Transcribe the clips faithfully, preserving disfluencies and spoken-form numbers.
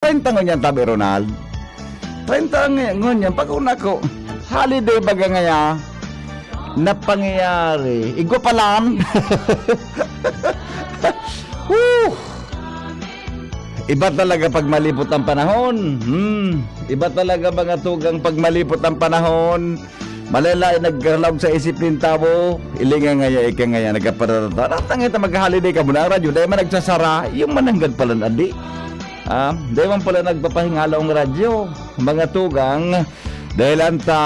Treinta ngunyan, tabi Ronald. Treinta ng ngunyan, pag una ko, holiday baga ngaya na pangyayari. Igwa pa lang. Woo! Iba talaga pag malipot ang panahon. Hmm. Iba talaga, mga tugang, pag malipot ang panahon. Malalain nagkalaog sa isip nin tawo, ilinga ngaya, ika ngaya, nagkapararata. Natangit na mag-holiday ka muna, ang radyo, dahil man nagsasara, yung mananggad pala na di. Ah, dahil man pala nagpapahingala ang radyo, mga tugang, dahil anta,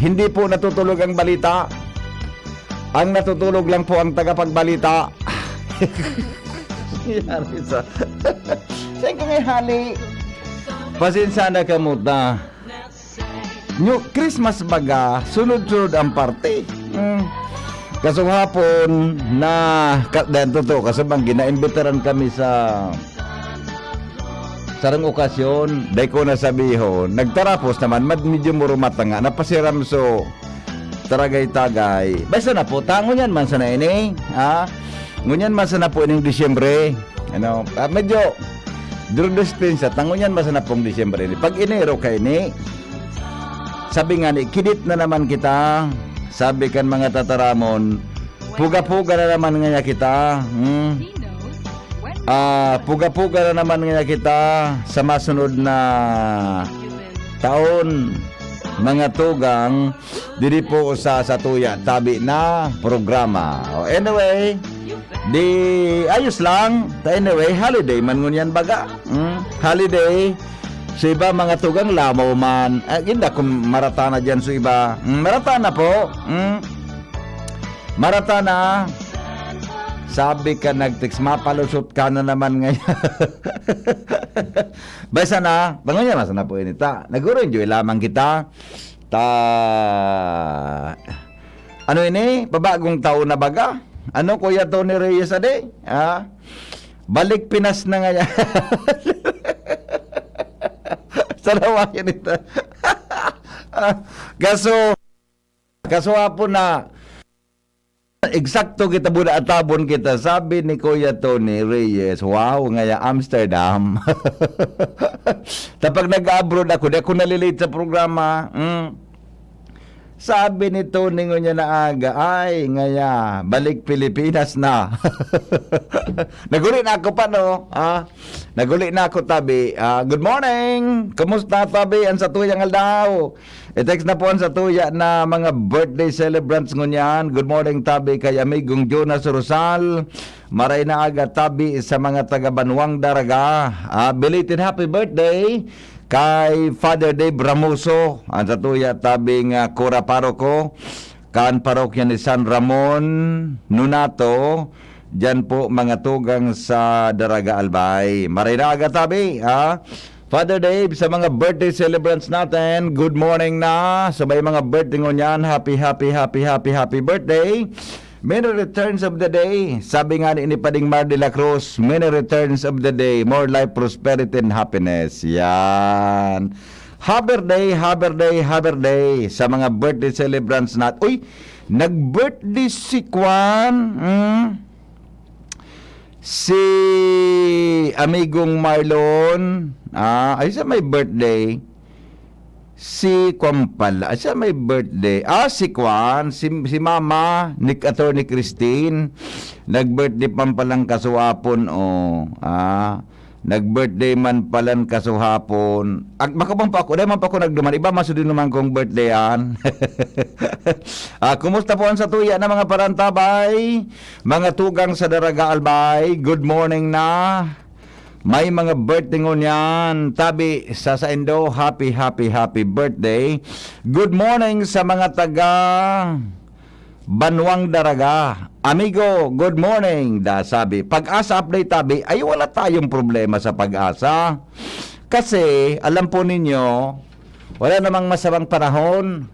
hindi po natutulog ang balita. Ang natutulog lang po ang tagapagbalita. Yari sa... Saan ka may hali? Pasensya na kamo ta. New Christmas baga, sunod-sunod ang party. Hmm. Kaso hapon na, ka, dan totoo, kaso bang ginaimbitaran kami sa sarang okasyon, dai ko na sabihon, nagtarapos naman, mad-, medyo murumata nga, napasiram so, taragay-tagay. Basta na po, tangon yan man sana ini, ha? Ngunyan man sana po ining Disyembre. Ano, ah, medyo, duro dispensa, tangon yan man sana pong Disyembre ini. Pag Enero kaini, sabi nga ni, "Kidit na naman kita," sabi kan mga tataramon, "Puga-puga na naman ngaya kita." Hmm? Ah, puga-puga na naman ngaya kita sa masunod na taon, mga tugang, diri po sa satuya tabi na programa. O, anyway, di ayos lang. Ta anyway, holiday man ngunyan baga. Hmm? Holiday. Sa iba, mga tugang, lamaw man. Ah, inda kung marata na dyan sa iba. Hmm, marata na po. Hmm? Marata na. Sabi ka, nag-text, "Mapalusot ka na naman ngayon." Basta na, bangon niya, masa na po ini ta. Nag-enjoy lamang kita. Ta, ano ini? Pabagong taon na baga? Ano, Kuya Tony Reyes, ade? Ha? Balik Pinas na ngayon. Sarawayan ito. Ah, kaso, kaso hapon na, eksakto kita, buda atabon kita. Sabi ni Kuya Tony Reyes, "Wow, ngaya Amsterdam." Tapag nag-abroad ako, di ako nalilate sa programa. Mm. Sabi ni Tony ngunyan na aga, "Ay, ngaya, balik Pilipinas na." Naguli na ako pa, no? Ah, naguli na ako, tabi. Ah, good morning! Kumusta, tabi? Ang satuyang aldaw. I-text na po ang satuya na mga birthday celebrants ngunyan. Good morning, tabi, kay amigong Jonas Rosal. Maray na aga, tabi, sa mga taga Banwang Daraga. Ah, belated happy birthday kay Father Dave Ramoso, ang satuya tabing, ah, kura paroko kan parokya ni San Ramon, Nonato, diyan po, mga tugang sa Daraga, Albay. Maray na aga, tabi, ha? Father Dave, sa mga birthday celebrants natin, good morning na. Sa may mga birthday ngunyan, happy, happy, happy, happy, happy birthday. Many returns of the day. Sabi nga ni, ni Pading Mar de la Cruz, "Many returns of the day, more life, prosperity, and happiness." Yan. Happy day, happy day, happy day sa mga birthday celebrants nat-, uy, nag-birthday si Kwan, hmm? Si amigong Marlon, ah, ay, sa may birthday. Si Kwan pala, siya may birthday. Ah, si Kwan, si, si Mama, ni Attorney Christine. Nag-birthday pa palang kasuapon, oh. Ah, nag-birthday man palan kasuhapon. Ag-, baka bang pa ako, dahil man pa ako nagduman. Iba, masudi naman kong birthday yan. Ah, kumusta po ang satuya na mga parantabay? Mga tugang sa Daraga Albay, good morning na. May mga birthday ngunyan. Tabi sa saindo, happy, happy, happy birthday. Good morning sa mga taga Banwang Daraga. Amigo, good morning, da sabi. Pag-asa update, tabi. Ay, wala tayong problema sa Pag-asa. Kasi, alam po ninyo, wala namang masamang panahon.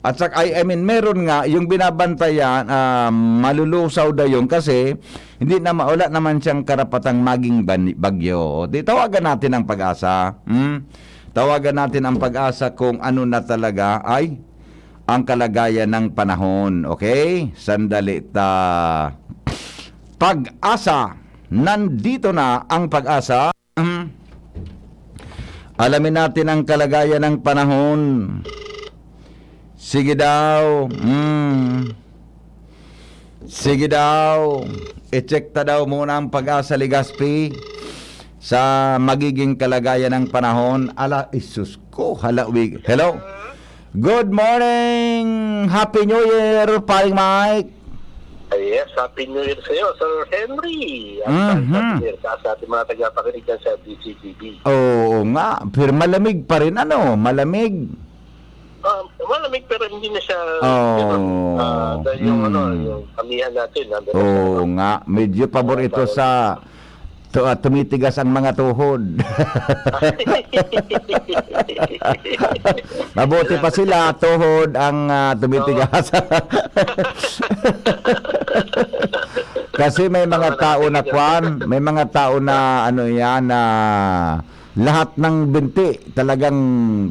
At saka, I, I mean, meron nga, yung binabantayan, ah, malulusaw daw yun kasi hindi na ma-, wala naman siyang karapatang maging bani-, bagyo. Di, tawagan natin ang Pag-asa. Hmm? Tawagan natin ang Pag-asa kung ano na talaga ay ang kalagayan ng panahon. Okay? Sandali ta. Pag-asa. Nandito na ang Pag-asa. Hmm. Alamin natin ang kalagayan ng panahon. Sige daw. Mm. Sige daw. I-check ta daw muna ang Pag-asa Legazpi sa magiging kalagayan ng panahon. Ala, isus ko. Hala, wig. Hello? Good morning! Happy New Year, Paring Mike! Ay, yes, Happy New Year sa iyo, Sir Henry. At Mhm. Happy New Year sa, sa ating mga tagapakinig dyan sa D C T V. Oo nga, pero malamig pa rin, ano, malamig. Ah, malamig pero hindi na siya Oh. ganun. Ah, dahil yung Mm. ano, yung amihan natin, nandun na Oo siya. nga, medyo pabor ito sa tu- ah, tumitigas ang mga tuhod. Mabuti pa sila, tuhod ang ah, tumitigas. Kasi may mga tao na kwan, may mga tao na ano yan, na lahat ng binti talagang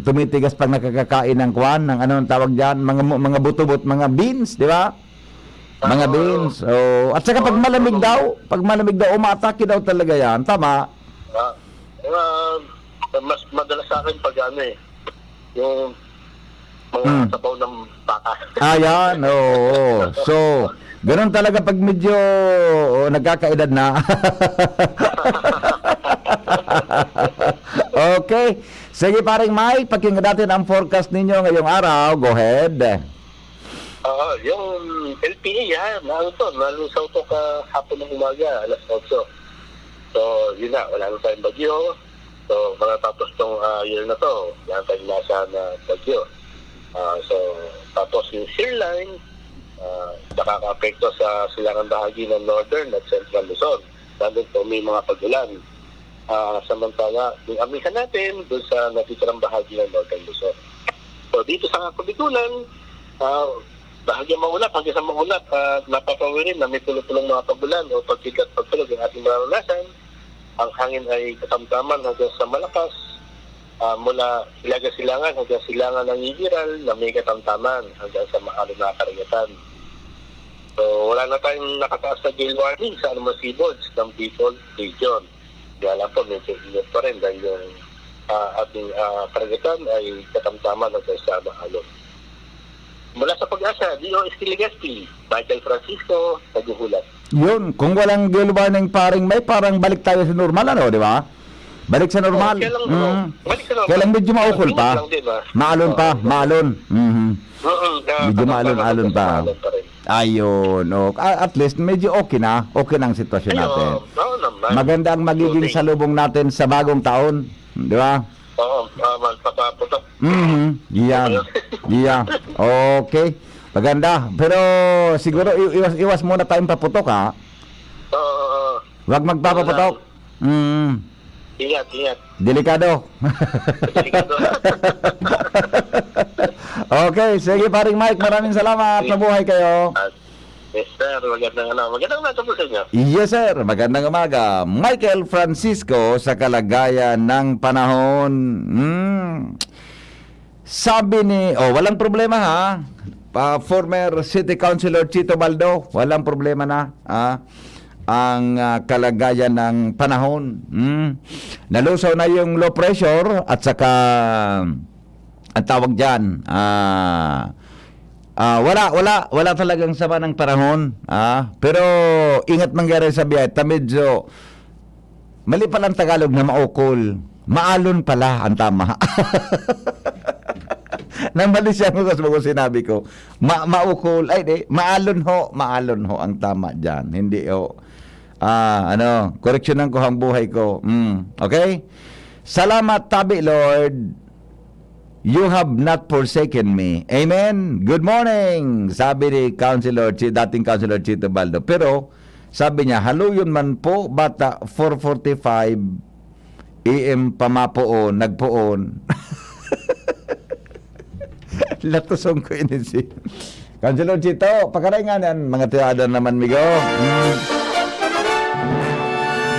tumitigas pag nakakakain ng kwan, ng ano ang tawag diyan, mga mu- mga butubot, mga beans, di ba? Mga Oo. beans. Oh, at saka pag Oo, malamig oo. daw, pag malamig daw, umaatake daw talaga yan. Tama? Ah, ah, mas madalas sa akin pag ano eh, yung mga Mm. sabaw ng baka. Ayan, oo. So, ganun talaga pag medyo oh, nagkakaedad na. Okay. Sige, Paring Mike, pakinggan natin ang forecast ninyo ngayong araw. Go ahead. Oo, yung L P A, ha, na ano to, nalusaw to kahapon ng umaga, alas otso. So, yun na, wala na tayong bagyo. So, matatapos tong ah, year na to, wala na tayong nasa na bagyo. Ah, so, tapos yung shear line, ah, nakakaapekto sa silangang bahagi ng Northern at Central Luzon. Lalo po may mga pag-ulan. Ah, samantala, yung amihan natin doon sa natitirang bahagi ng Northern Luzon. So, dito sa Kabigulan, ah, bahagyang maulap hanggang sa maulap at mapapawirin na may pulo-pulong mga pag-ulan o pagkidlat pagtulog ang ating maranasan. Ang hangin ay katamtaman hanggang sa malakas, ah, mula Hilaga-Silangan hanggang Silangan ng Igiral na may katamtaman hanggang sa maalon na karagatan. So, wala na tayong nakataas na gale warning sa anumang seaboards ng Bicol Region. Kaya lang po, medyo init pa rin dahil yung ah, ating ah, karagatan ay katamtaman hanggang sa maalon. Mula sa Pag-asa, D O S T Legazpi, Michael Francisco, naghuhulat. Yun, kung walang gale warning, Paring Mike, parang balik tayo sa normal, ano, di ba? Balik sa normal. Oh, kaya lang, Mm. balik sa normal. Kaya lang medyo maukol Init pa. lang din, ah. Maalon pa, Oo. Maalon. Mhm. Mm, ah, Medyo maalon-alon pa. Maalon pa rin. Ayun. Oh. Ah, at least, medyo okay na. Okay na ang sitwasyon Ay, natin. Oo, oo naman. Maganda ang magiging Good day. Salubong natin sa bagong taon. Di ba? Oo, ah, magpapaputok. Mhm. Yan. Yeah. Okay. Maganda. Pero siguro i- iwas, iwas muna tayong paputok, ha? Oo, oo, oo. Huwag magpapaputok. Mm. Ingat, ingat. Delikado. Delikado. Okay, sige, Paring Mike, maraming salamat. Mabuhay kayo. At, yes, sir. Magandang, ano, magandang umaga po sa inyo. Yes, sir. Magandang umaga. Michael Francisco sa kalagayan ng panahon. Hmm. Sabi ni, oh, walang problema ha. Pa, former City Councilor Chito Baldo, walang problema na, ah, ang ah, kalagayan ng panahon. Hmm. Nalusaw na yung low pressure at saka ang tawag diyan, ah, ah, wala, wala, wala talagang sama ng panahon, ah. Pero ingat mangyari sa biyahe, ta medyo mali pala ang Tagalog na maukol. Maalon pala ang tama. Namali siya ko sa mga sinabi ko. Ma maukol, ay di, maalon ho, maalon ho ang tama diyan. Hindi ho. Ah, ano, koreksyonan ko ang buhay ko. Mm, okay? Salamat tabi, Lord. You have not forsaken me. Amen. Good morning, sabi ni Councilor Chi, dating Councilor Chito Baldo. Pero sabi niya, haluyon man po, bata, four forty-five A M pamapoon, nagpoon. Latuson ko ini si Councilor Chito, pakaray nga nan, mga tirada naman, migo. Mm.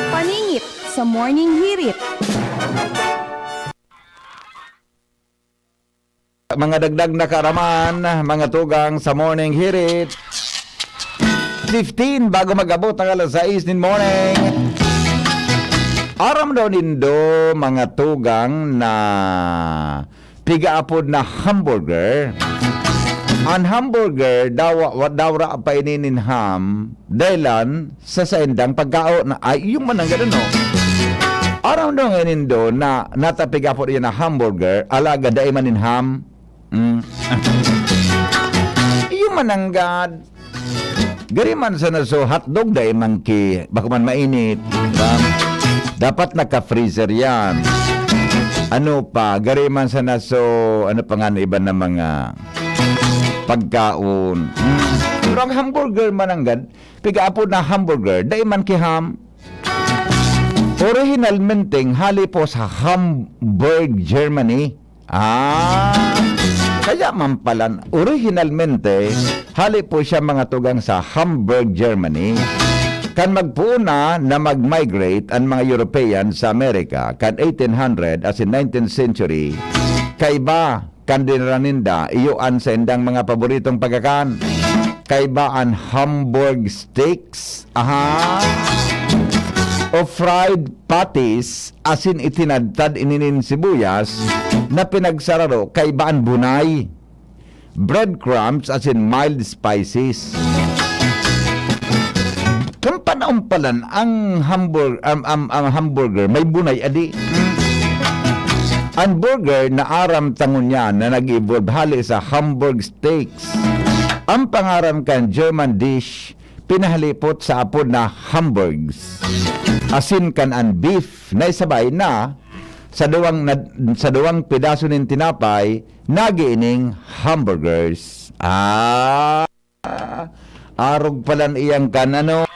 Paningit sa Morning Hirit. Mga dagdag na kaaraman, mga tugang sa Morning Hirit. Fifteen bago mag-abot ang alas sais nin morning. Aram daw nindo, mga tugang, na pigaapod na hamburger. An hamburger, daw, wa-, daw ra pa ini nin ham, dahilan sa saindang pagkaon. Ay, iyo man nanggad, no? Aram daw nga nindo na nata pigaapod iyan na hamburger, alagad dai man nin ham. Mm. Iyo man nanggad. Gari man sana so hotdog, dai man ki, bako man mainit, di ba? Dapat naka-freezer yan. Ano pa, gari man sana so, ano pa nga na iba na mga pagkaon. Mm. Pero ang hamburger man nanggad, pigaapod na hamburger, dai man ki ham. Orihinalmenteng hali po sa Hamburg, Germany. Ah, kaya man palan, orihinalmente, hali po siya, mga tugang, sa Hamburg, Germany. Kan magpoon na na mag-migrate an mga European sa Amerika kan eighteen hundred asin nineteenth century, kaiba kan dinara ninda, iyo an saindang mga paboritong pagkakan. Kaiba an Hamburg steaks, aha, o fried patties, asin itinadtad ini nin sibuyas na pinagsararo, kaiba an bunay, breadcrumbs, asin mild spices. Kan panahon palan, ang hambur-, ang, ang, ang hamburger may bunay, adi. Ang burger na aram ta ngunyan na nag-evolve hali sa Hamburg steaks. Ang pangaran kan German dish pinahalipot sa apod na hamburgs. Asin kan an beef na isabay na sa duwang, na, sa duwang pedaso nin tinapay, nagi ining hamburgers. Ah, arog palan iyang kan ano,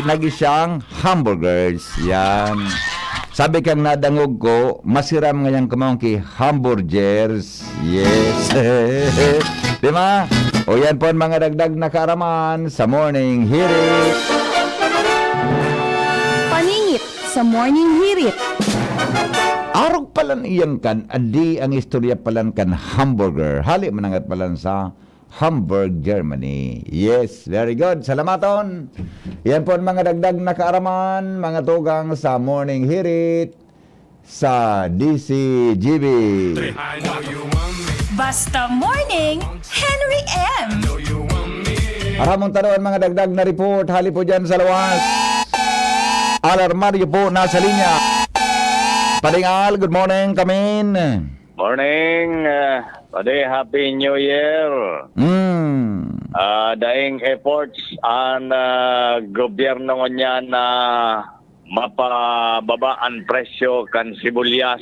nagi siyang hamburgers. Yan. Sabi kang nadangog ko, masiram ngayang kamahong ki hamburgers. Yes. Di ba? O yan po ang mga dagdag na kaaraman sa Morning Hirit. Paningit sa Morning Hirit. Arog palan iyan kan, adi ang istorya palan kan hamburger. Hali manangat palan sa Hamburg, Germany. Yes, very good. Salamaton. Yan po ang mga dagdag na kaaraman, mga tugang sa Morning Hirit sa D C G B. Basta Morning, Henry M. Aramon taro ang mga dagdag na report. Hali po dyan sa luwas. Alarmario po nasa linya. Pading Al, good morning, kamin. Morning, ah, padi, Happy New Year. Mm. Ah, daing efforts an, ah, gobyerno ngunyan na mapababa an presyo kan sibuyas.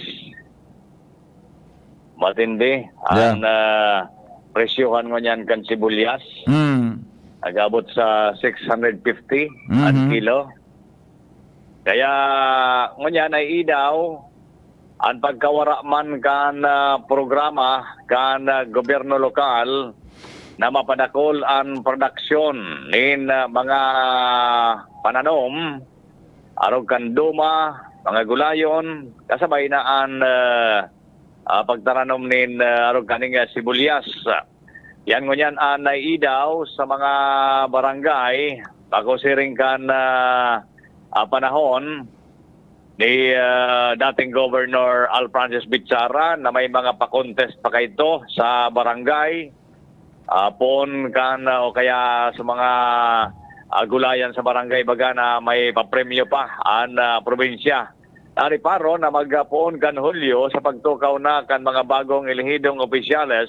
Matindi. Yeah. An, ah, presyohan ngunyan kan sibuyas. Mm. Nag-abot sa six hundred fifty an Mhm. kilo. Kaya ngunyan ay idaw, an pagkawara man kan, ah, programa kan, ah, gobyerno lokal na mapadakol an produksyon nin, ah, mga pananom, arog kan duma, mga gulayon, kasabay na an, ah, ah, pagtaranom nin, ah, arog kaning, ah, sibuyas. Yan ngunyan an naiidaw sa mga barangay, bako siring kan, ah, ah, panahon ni, ah, dating Governor Al Francis Bichara na may mga pa-contest pa kaidto sa barangay, ah, poon kan, ah, o kaya sa mga, ah, gulayan sa barangay, baga na may papremyo pa an, ah, probinsya. Nariparo na magpoon kan Hulyo sa pagtukaw na kan mga bagong elehidong opisyales,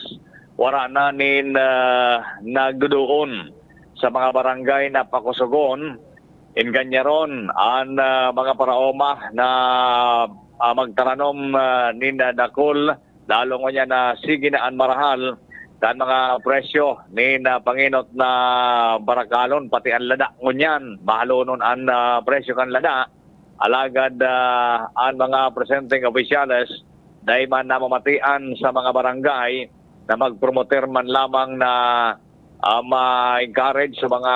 wara na nin, ah, nagduduon sa mga barangay na pakusogon. Ingganyaron an, ah, mga paraoma na, ah, magtaranom, ah, nin, ah, dakul, lalo ngunyan na sige na an marahal kan mga presyo nin, ah, panginot na barakalon, pati an lada ngunyan. Mahalonon an, ah, presyo kan lada. Alagad, ah, an mga presenteng opisyales dai man namamatian sa mga barangay na magpromoter man lamang na, ah, ma-encourage sa mga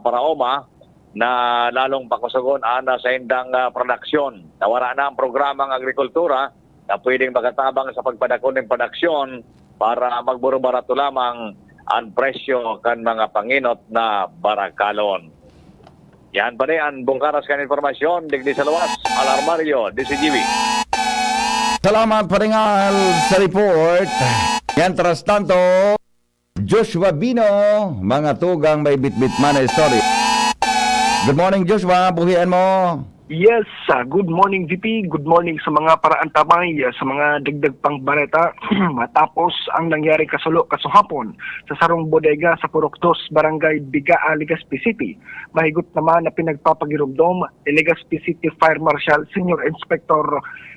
paraoma na lalong pakusogon an, ah, saindang, ah, produksyon. Nawara na ang programang agrikultura na pwedeng makatabang sa pagpadakul nin produksyon para magburubarato lamang an presyo kan mga panginot na barakalon. Yan pa rin ang bungkaras kan impormasyon digdi sa luwas. Alarmario, D C G B. Salamat, Paringal, sa report. Mientras tanto, Joshua Bino, mga tugang may bitbit man na istorya. Good morning, Joshua. Buhian mo. Yes, ah, good morning, V P. Good morning sa mga paraantabay, ah, sa mga dagdag pang bareta. Matapos ang nangyari kasulo kasuhapon sa sarong bodega sa Purok Dos, Barangay Bigaa, Legazpi City, mahigot naman na pinagpapagiromdom ni Legazpi City Fire Marshal Senior Inspector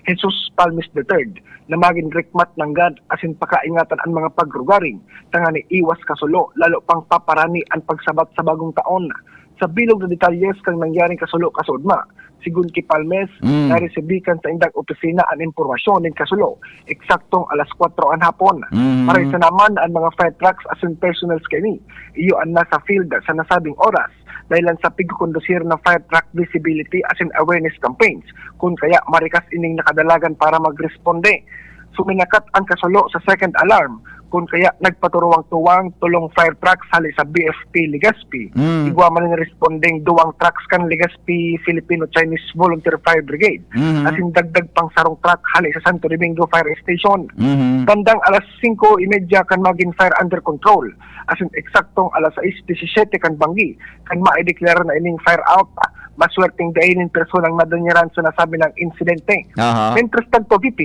Jesus Palmis the third na magin rikmat nanggad asin pakaingatan an mga pagrugaring tangani iwas kasulo, lalo pang paparani an pagsabat sa bagong taon. Sa bilog na detalyes kan nangyaring kasulo kasuodma, sigon ki Palmes, Mm. naresibi kan saindang opisina an impormasyon nin kasulo eksaktong alas kwatro an hapon. Mhm. Maray sana man an mga fire trucks asin personnels kaini, iyo an nasa field sa nasabing oras, dahilan sa pigkukondusir na fire truck visibility asin awareness campaigns, kun kaya marikas ining nakadalagan para magresponde. Suminakat an kasulo sa second alarm, kun kaya nagpaturuwang-tuwang tolong fire trucks hali sa B F P Legazpi. Mm. Igwa man nin respondeng duwang trucks kan Legazpi Filipino-Chinese Volunteer Fire Brigade, Mhm. asin dagdag pang sarong truck hali sa Santo Domingo Fire Station. Mhm. Bandang alas singko y media kan magin fire under control, asin eksaktong alas sais disisete kan banggi, kan maideklara na ining fire out, maswerteng dai nin personang nadanyaran sa nasabi nang insidente. Aha. Mientras tanto, V P,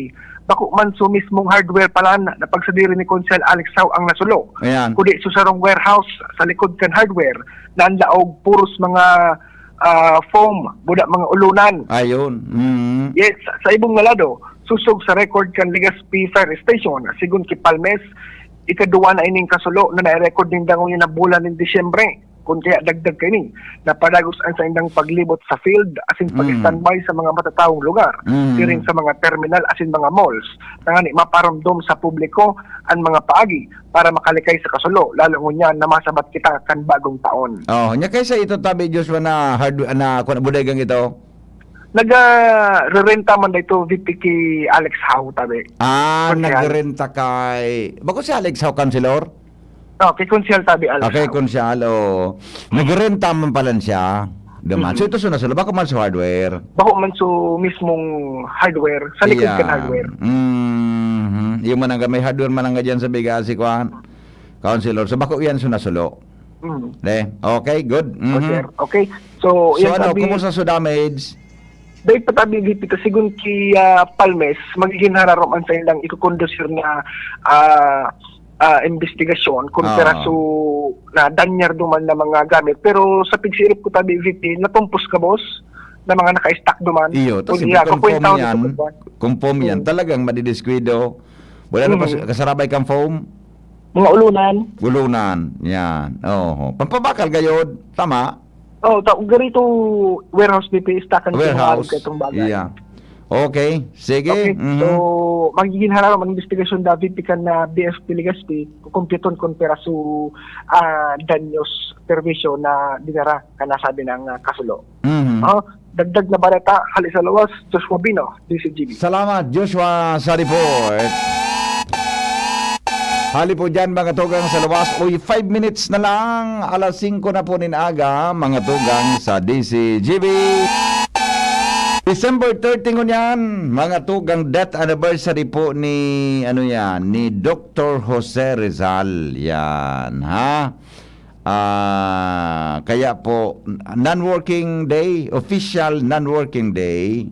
bako man so mismong hardware palan na pagsadiri ni Konsehal Alex Hao ang nasulo, Ayan. kundi so sarong warehouse sa likod kan hardware na an laog puros mga, ah, foam, buda mga ulunan. Ayun. Mm. Yes, sa ibong na lado, sosog sa record kan Legazpi Fire Station, sigon ki Palmes, ikaduwa na ining kasulo na nai-record ninda ngunyan na bulan nin Disyembre. Kun kaya dagdag kaini, napadagos an saindang paglibot sa field asin Mm. pag-standby sa mga matataong lugar, Mm. siring sa mga terminal asin mga malls, tangani maparomdom sa publiko an mga paagi para makalikay sa kasulo, lalo ngunyan na masabat kita kan bagong taon. Oh, nya kaysa ito, tabi, Joshua, na hard-, na, kwan, bodegang ito? Naga-rerenta man dito, V P, ki Alex Hao, tabi. Ah, Konsehal. Nagrenta kay, bako si Alex Hao, Councilor? Oh, kay Konsehal, tabi, Alex Okay, Hao. Konsehal, oo. Nagrenta man pala siya. Duman. Mhm. So, ito so nasulo, bako man sa hardware. Bako man so mismong hardware, sa likod kan Ayan. hardware. Mhm. Yung manangga, may hardware manangga dyan sa Bigas, si Kwan. Councilor. So, bako yan so nasulo. Mm. De? Okay, good. Oh, Mhm. sir. Okay. So, So, yan ano, sabi kumusta so damage? Dahil patabi dito, sigun ki, ah, Palmes, magiging hararom an saindang ikukondusir na, ah, ah, investigasyon kung Ah. piraso na danyar duman na mga gamit. Pero sa pigsiirip ko tabi, V P, natumpos gabos na mga naka-stock duman. Iyo, tas Kung siyempre iya, kung kukwenta foam ko yan, dito, kung foam yan, Mm. talagang madidiskuido. Wala na pas-, Mhm. kasarabay kang foam? Mga ulunan. Ulunan, yan. Oho. Pampabakal gayod, tama? Oh, ta-, garito warehouse ni P S takan Warehouse. Itong bagay. Yeah. Okay, sige. Okay, Mhm. so, magiging hararom ang investigasyon da V P kan na B F P Legazpi, kukumpyuton kung piraso, ah, danyos perwisyo na dinara kan nasabi ng, ah, kasulo. Mhm. Oh, dagdag na bareta, hali sa lawas, Joshua Bino, D C G B. Salamat, Joshua, sa report. Hali po dyan, mga tugang sa lawas. Uy, five minutes na lang. Alas singko na po nin aga, mga tugang sa D C G B. December thirty ngunyan, mga tugang, death anniversary po ni, ano yan, ni Doktor Jose Rizal. Yan, ha? Ah, kaya po, non-working day, official non-working day,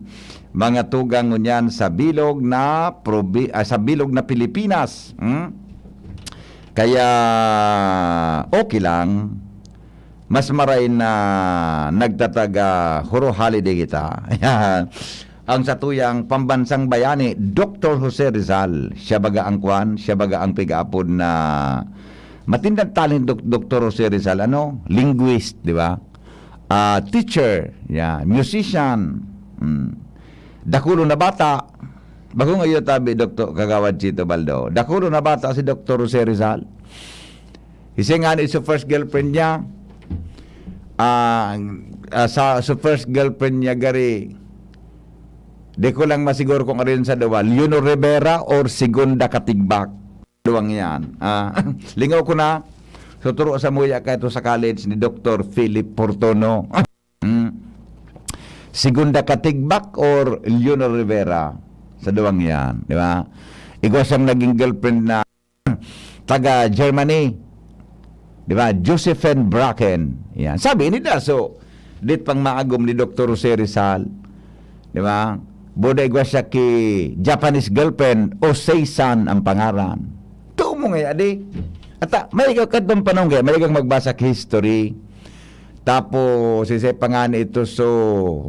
mga tugang ngunyan sa bilog na probi-, ah, sa bilog na Pilipinas. Hmm? Kaya, okay lang. Mas maray na nagtataga huro holiday kita. Ang satuyang pambansang bayani, Doktor Jose Rizal. Siya baga ang kwan, siya baga ang pigaapod na matindang talent, Dok-, Doktor Jose Rizal, ano? Linguist, di ba? Ah, teacher, yeah, musician. Mm. Dakulo na bata. Bago ngayon tabi, Doktor Kagawad Chito Baldo. Dakulo na bata si Doktor Jose Rizal. Kasi nga, ni sa first girlfriend niya, ah, ah, sa, sa first girlfriend niya, gari, di ko lang masiguro kung alin sa duwa, Leonor Rivera or Segunda Katigbak. Duwang yan. Ah, lingaw ko na, so, turo sa muya ka ito sa college ni Doktor Philip Portono. Mm. Segunda Katigbak or Leonor Rivera. Sa duwang yan, di ba? Igwa siyang naging girlfriend na taga Germany. Di ba? Josephine Bracken. Yan. Sabi ni Daso, dit pang maagom ni Doktor Jose Rizal. Di ba? Boda igwa siya ki Japanese girlfriend, Osei-san ang pangaran. Tumo nga, adi. Ata, may ikaw kadtong panahon kaya, may ikaw magbasa ki history. Tapos, isa pa nga ni ito, so,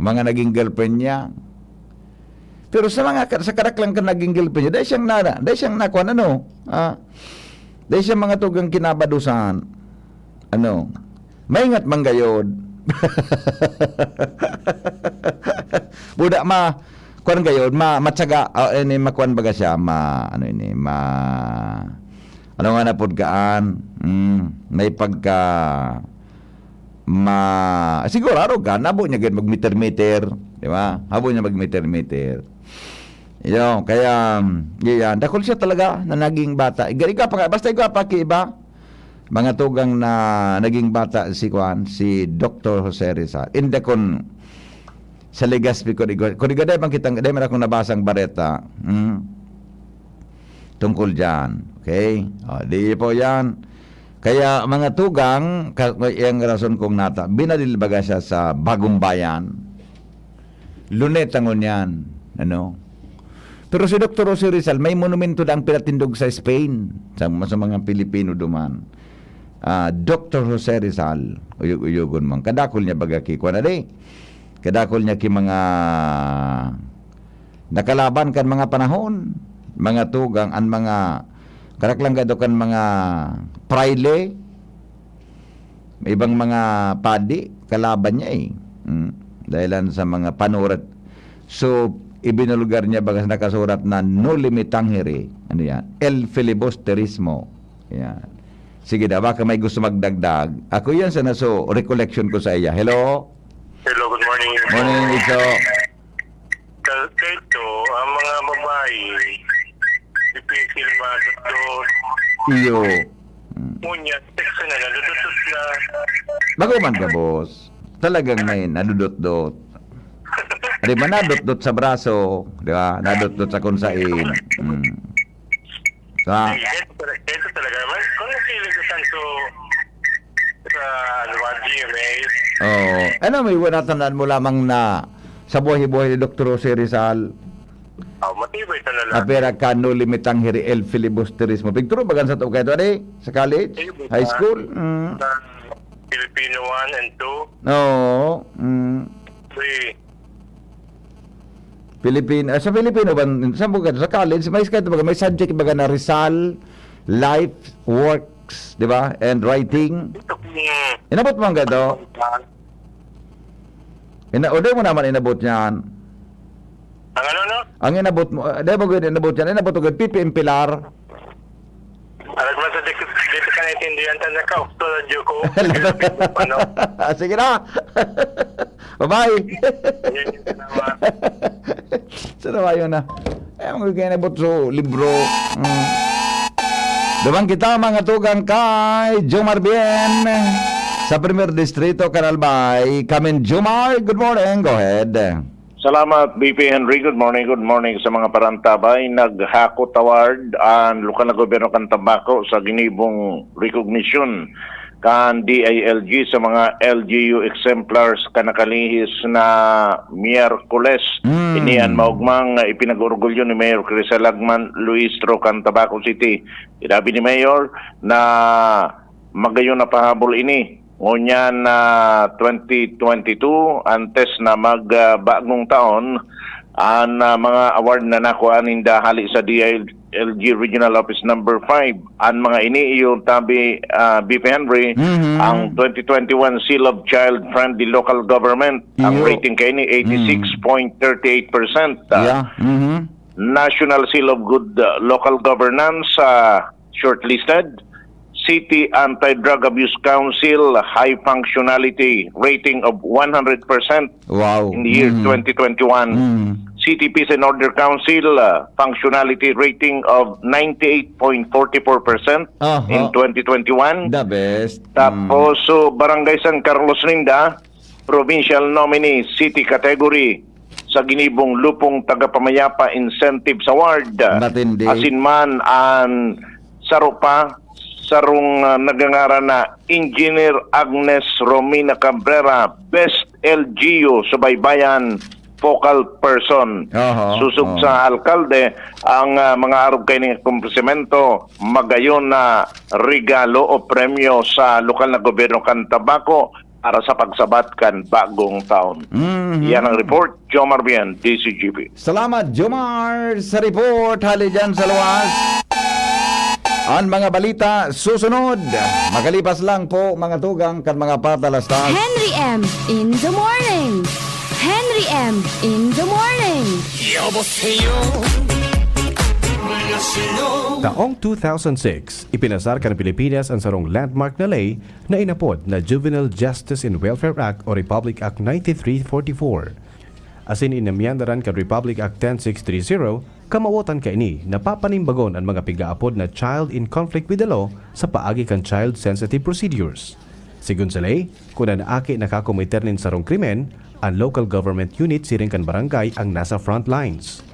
mga naging girlfriend niya. Pero sa mga ka-, sa karaklang ka naging girlfriend niya, dahil siyang na, dahil siyang nakuha, ano, ah, dahil siyang mga tugang kinabadusan, ano, maingat man gayod. Buda ma, kuwan gayod, ma, matsaga, ah, ini, makuwan baga siya, ma, ano ini, ma, ano nga na pod kaan, mm, may pagka, ma, sigurado ka, nabo niya gid mag-meter-meter, di ba? Habo niya mag-meter-meter. Yo, kaya, yan, dakul siya talaga na naging bata. Igariga pa nga, basta igwa pa ki iba, mga tugang na naging bata si kuan, si Doktor Jose Rizal. Inda kun sa Legazpi ko, digo, kun digo, dahil bang kitang, dahil meron akong nabasang bareta. Hmm. Tungkol dyan. Okay? O, di po yan. Kaya, mga tugang, ka-, iyang rason kong nata, binalil baga siya sa Bagong Bayan. Luneta ngunyan. Ano? Pero si Doktor Jose Rizal, may monumento na ang pinatindog sa Spain, sa, sa mga Pilipino duman. Ah, Doktor Jose Rizal, uyog-uyogon man. Kadakol niya baga ki, kuwan na di. Kadakol niya ki mga nakalaban kan mga panahon, mga tugang, an mga karaklang gado kan mga praile, ibang mga padi, kalaban niya eh. Mm. Dahilan sa mga panurat. So, ibinulgar niya bagas nakasurat na noli me tangere. Ano yan? El filibusterismo. Yan. Sige daw, baka may gusto magdagdag. Ako yan sa naso recollection ko sa iya. Hello? Hello, good morning. Morning, Icho. Ka-, kaito, ang mga babae, difícil madot-dot. Iyo. Mm. Ngunyan, sexy na, nadot-dot na. Bago man ka, boss. Talagang may nadudot-dot. Di ba, nadot-dot sa braso, di ba? Nadot-dot sa kunsain. Mm. Sa Ay, ito talaga, ito talaga naman. Kung nakilig ka sa so, sa, ano ba, G M A? Oo. Ano, may iwan natandaan mo lamang na sa buhay-buhay ni Doktor Jose Rizal, Oh, matibay talaga. Apera ka, noli me tangere el filibusterismo. Pigturo bagan sa to kayo, ano, sa college? Ayun, High ah, school? Mm. Sa Filipino one and two. Oo. Mm. Three. Pilipin-, ah, sa Filipino ba, sa mga, sa college, may, may subject baga na Rizal, life, works, di ba? And writing. Ito, mm. Inabot mo ang gato? Ina-, o, di mo naman inabot yan. Ang ano, no? Ang inabot mo, ah, di mo gud inabot yan. Inabot mo gud, P P M Pilar. Alag man sa di, di ka naintindihan, tanda ka, okto na diyo ko. Ano? Ah, sige na. Bye-bye. Yan, salamat. Sa naman yun na. Eh, ang gagawin na butso, libro. Mm. Duman kita, mga tugang kay Jomar Bien. Sa Premier Distrito, Kanal Bay. Kamin, Jomar, good morning. Go ahead. Salamat, B P Henry. Good morning, good morning sa mga parantabay. Naghakot award an lokal na gobyerno kan Tabaco sa ginibong recognition kan D I L G sa mga L G U exemplars kan nakalihis na Miyerkules. Mm. Ini an maugmang ipinag-orgulyo ni Mayor Criza Lagman Luistro kan Tabaco City. Sinabi ni Mayor na magayon na pahabol ini. Ngunyan na twenty twenty-two, antes na mag, ah, bagong taon, an, ah, mga award na nakuha ninda hali sa D I L G Regional Office Number five. An mga ini, iyo tabi, ah, B P Henry, Mhm. ang twenty twenty-one Seal of Child Friendly Local Government, ang Iyo. rating kaini, Mm. eighty-six point thirty-eight percent. Ah, Yeah. Mhm. National Seal of Good, ah, Local Governance, ah, shortlisted. City Anti-Drug Abuse Council, high functionality rating of one hundred percent Wow. in the year Mm. twenty twenty-one. Mm. City Peace and Order Council, uh, functionality rating of ninety-eight point forty-four percent Aha. in twenty twenty-one. The best. Tapos, Mm. so, Barangay San Carlos ninda, Provincial Nominee City Category sa ginibong Lupong Tagapamayapa Incentives Award. Matindi. Asin man an saro pa, sarong, ah, nagangaran na Engineer Agnes Romina Cabrera, Best L G U Subaybayan Focal Person. Aha, Susog aha. Sa alkalde, ang, ah, mga arog kaining akomplisimento, magayon na regalo o premyo sa lokal na gobyerno kan Tabaco para sa pagsabat kan bagong taon. Mhm. Yan ang report, Jomar Bien, D C G B. Salamat, Jomar, sa report. Hali dyan sa luwas. Ang mga balita susunod. Makalipas lang po, mga tugang kan mga patalastas. Henry M in the morning. Henry M in the morning. 여보세요. 안녕하세요. Taong two thousand six, ipinasar kan Pilipinas ang sarong landmark na ley na inapod na Juvenile Justice and Welfare Act o Republic Act ninety-three forty-four. Asin inamyandaran kan Republic Act ten six three zero, kamawotan kaini na papanimbagon an mga pigaapod na child in conflict with the law sa paagi kan child sensitive procedures. Sigon sa ley, kun an aki nakakomiter nin sarong krimen, an local government unit siring kan barangay ang nasa front lines.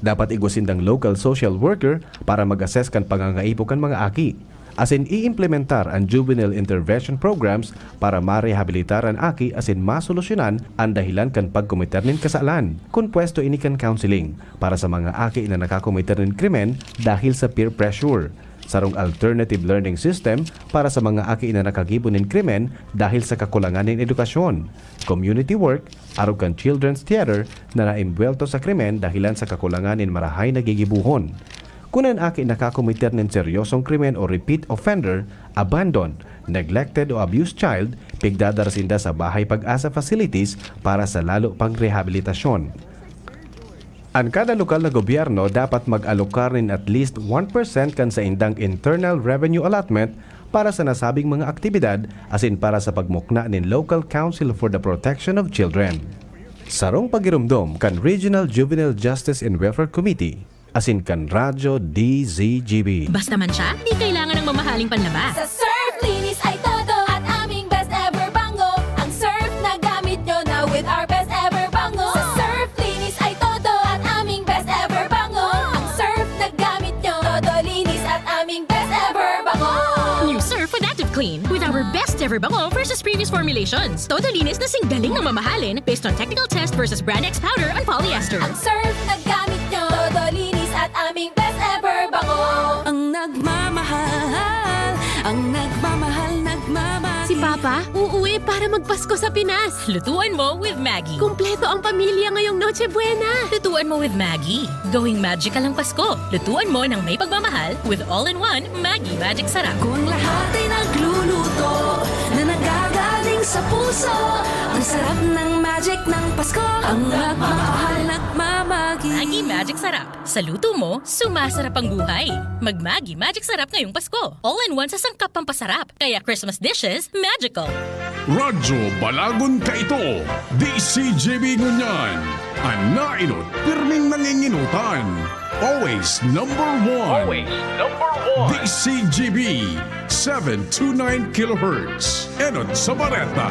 Dapat igwa sindang local social worker para mag-assess kan pangangaipo kan mga aki. Asin iimplementar an juvenile intervention programs para marehabilitar an aki asin masolusyonan an dahilan kan pagkomiter nin kasalan. Kun pwesto ini kan counseling para sa mga aki na nakakomiter nin krimen dahil sa peer pressure. Sarong alternative learning system para sa mga aki na nakagibo nin krimen dahil sa kakulangan nin edukasyon. Community work, arog kan Children's Theater na naimbwelto sa krimen dahilan sa kakulangan nin marahay na gigibohon. Kun an aki nakakomiter nin seryosong krimen o repeat offender, abandoned, neglected o abused child, pigdadara sinda sa Bahay Pag-asa facilities para sa lalo pang rehabilitasyon. An kada lokal na gobyerno dapat mag-alokar nin at least one percent kan saindang internal revenue allotment para sa nasabing mga aktibidad asin para sa pagmukna nin Local Council for the Protection of Children. Sarong pagiromdom kan Regional Juvenile Justice and Welfare Committee asin kan Radyo D Z G B. Basta man siya, di kailangan ng mamahaling panlaba. Sa Surf, linis ay todo at aming best ever bango. Ang Surf na gamit nyo na with our best ever bango. Sa Surf, linis ay todo at aming best ever bango. Ang Surf na gamit nyo, todo linis at aming best ever bango. New Surf with Active Clean. With our best ever bango versus previous formulations. Todo linis na sing galing na mamahalin based on technical test versus Brand X powder on polyester. Ang Surf na gamit nyo, todo linis at aming best ever bango. Ang nagmamahal, ang nagmamahal, nagmamahal. Si Papa, uuwi para magpasko sa Pinas. Lutuan mo with Maggi. Kumpleto ang pamilya ngayong Noche Buena. Lutuan mo with Maggi. Gawing magical ang Pasko. Lutuan mo ng may pagmamahal with all-in-one Maggi Magic Sarap. Kung lahat ay nagluluto na nagagaling sa puso, ang sarap ng magic ng Pasko. Ang nagmamahal, nagmamagi. Maggi Magic Sarap. Sa luto mo, sumasarap ang buhay. Mag Maggi Magic Sarap ngayong Pasko. All-in-one sa sangkap pampasarap. Kaya Christmas dishes, magical. Radyo Balagon Kaito, D C G B ngunyan. An naenot, pirming nangingenotan. Always number one. Always number one. D C G B, seven two nine kilohertz. Enot sa bareta.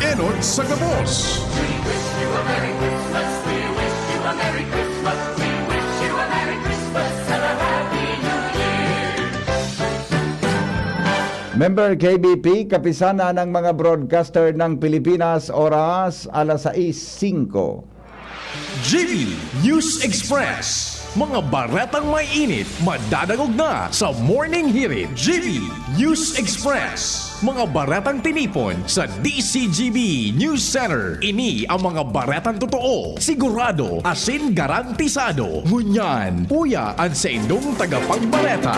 Enot sa gabos. We wish you a Merry Christmas. We wish you a Merry Christmas. We wish you a Merry Christmas and a Happy New Year. Member K B P, Kapisanan ng mga Broadcaster ng Pilipinas, oras alas sais singko. G B News Express. Mga baretang may init, madadangog na sa Morning Hirit. G B News Express. Mga baretang tinipon sa D C G B News Center. Ini ang mga baretang totoo, sigurado, asin garantisado. Ngunyan, uya an saindong tagapagbareta.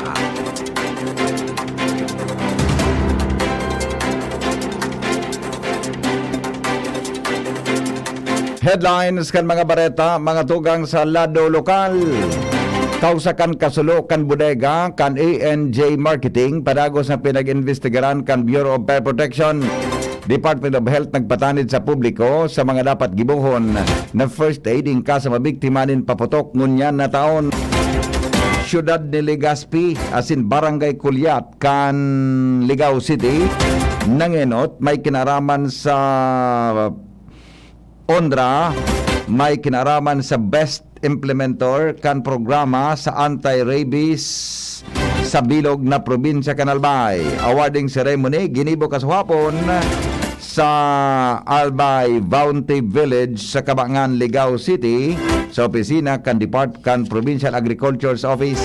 Headlines kan mga bareta, mga tugang sa lado lokal. Kausa kan kasulo kan bodega kan A N J Marketing, padagos na pinag-imbestigaran kan Bureau of Fire Protection, Department of Health nagpatanid sa publiko sa mga dapat gibohon na first aid in case mabiktima nin paputok ngunyan na taon. Siyudad ni Legazpi asin Barangay Culiat kan Ligao City, nangenot, may kinaraman sa onra, may kinaraman sa best implementor kan programa sa anti-rabies sa bilog na probinsya kan Albay. Awarding ceremony ginibo kasuhapon sa Albay Bounty Village sa Kabangan, Ligao City, sa opisina kan Depart kan Provincial Agriculture's Office.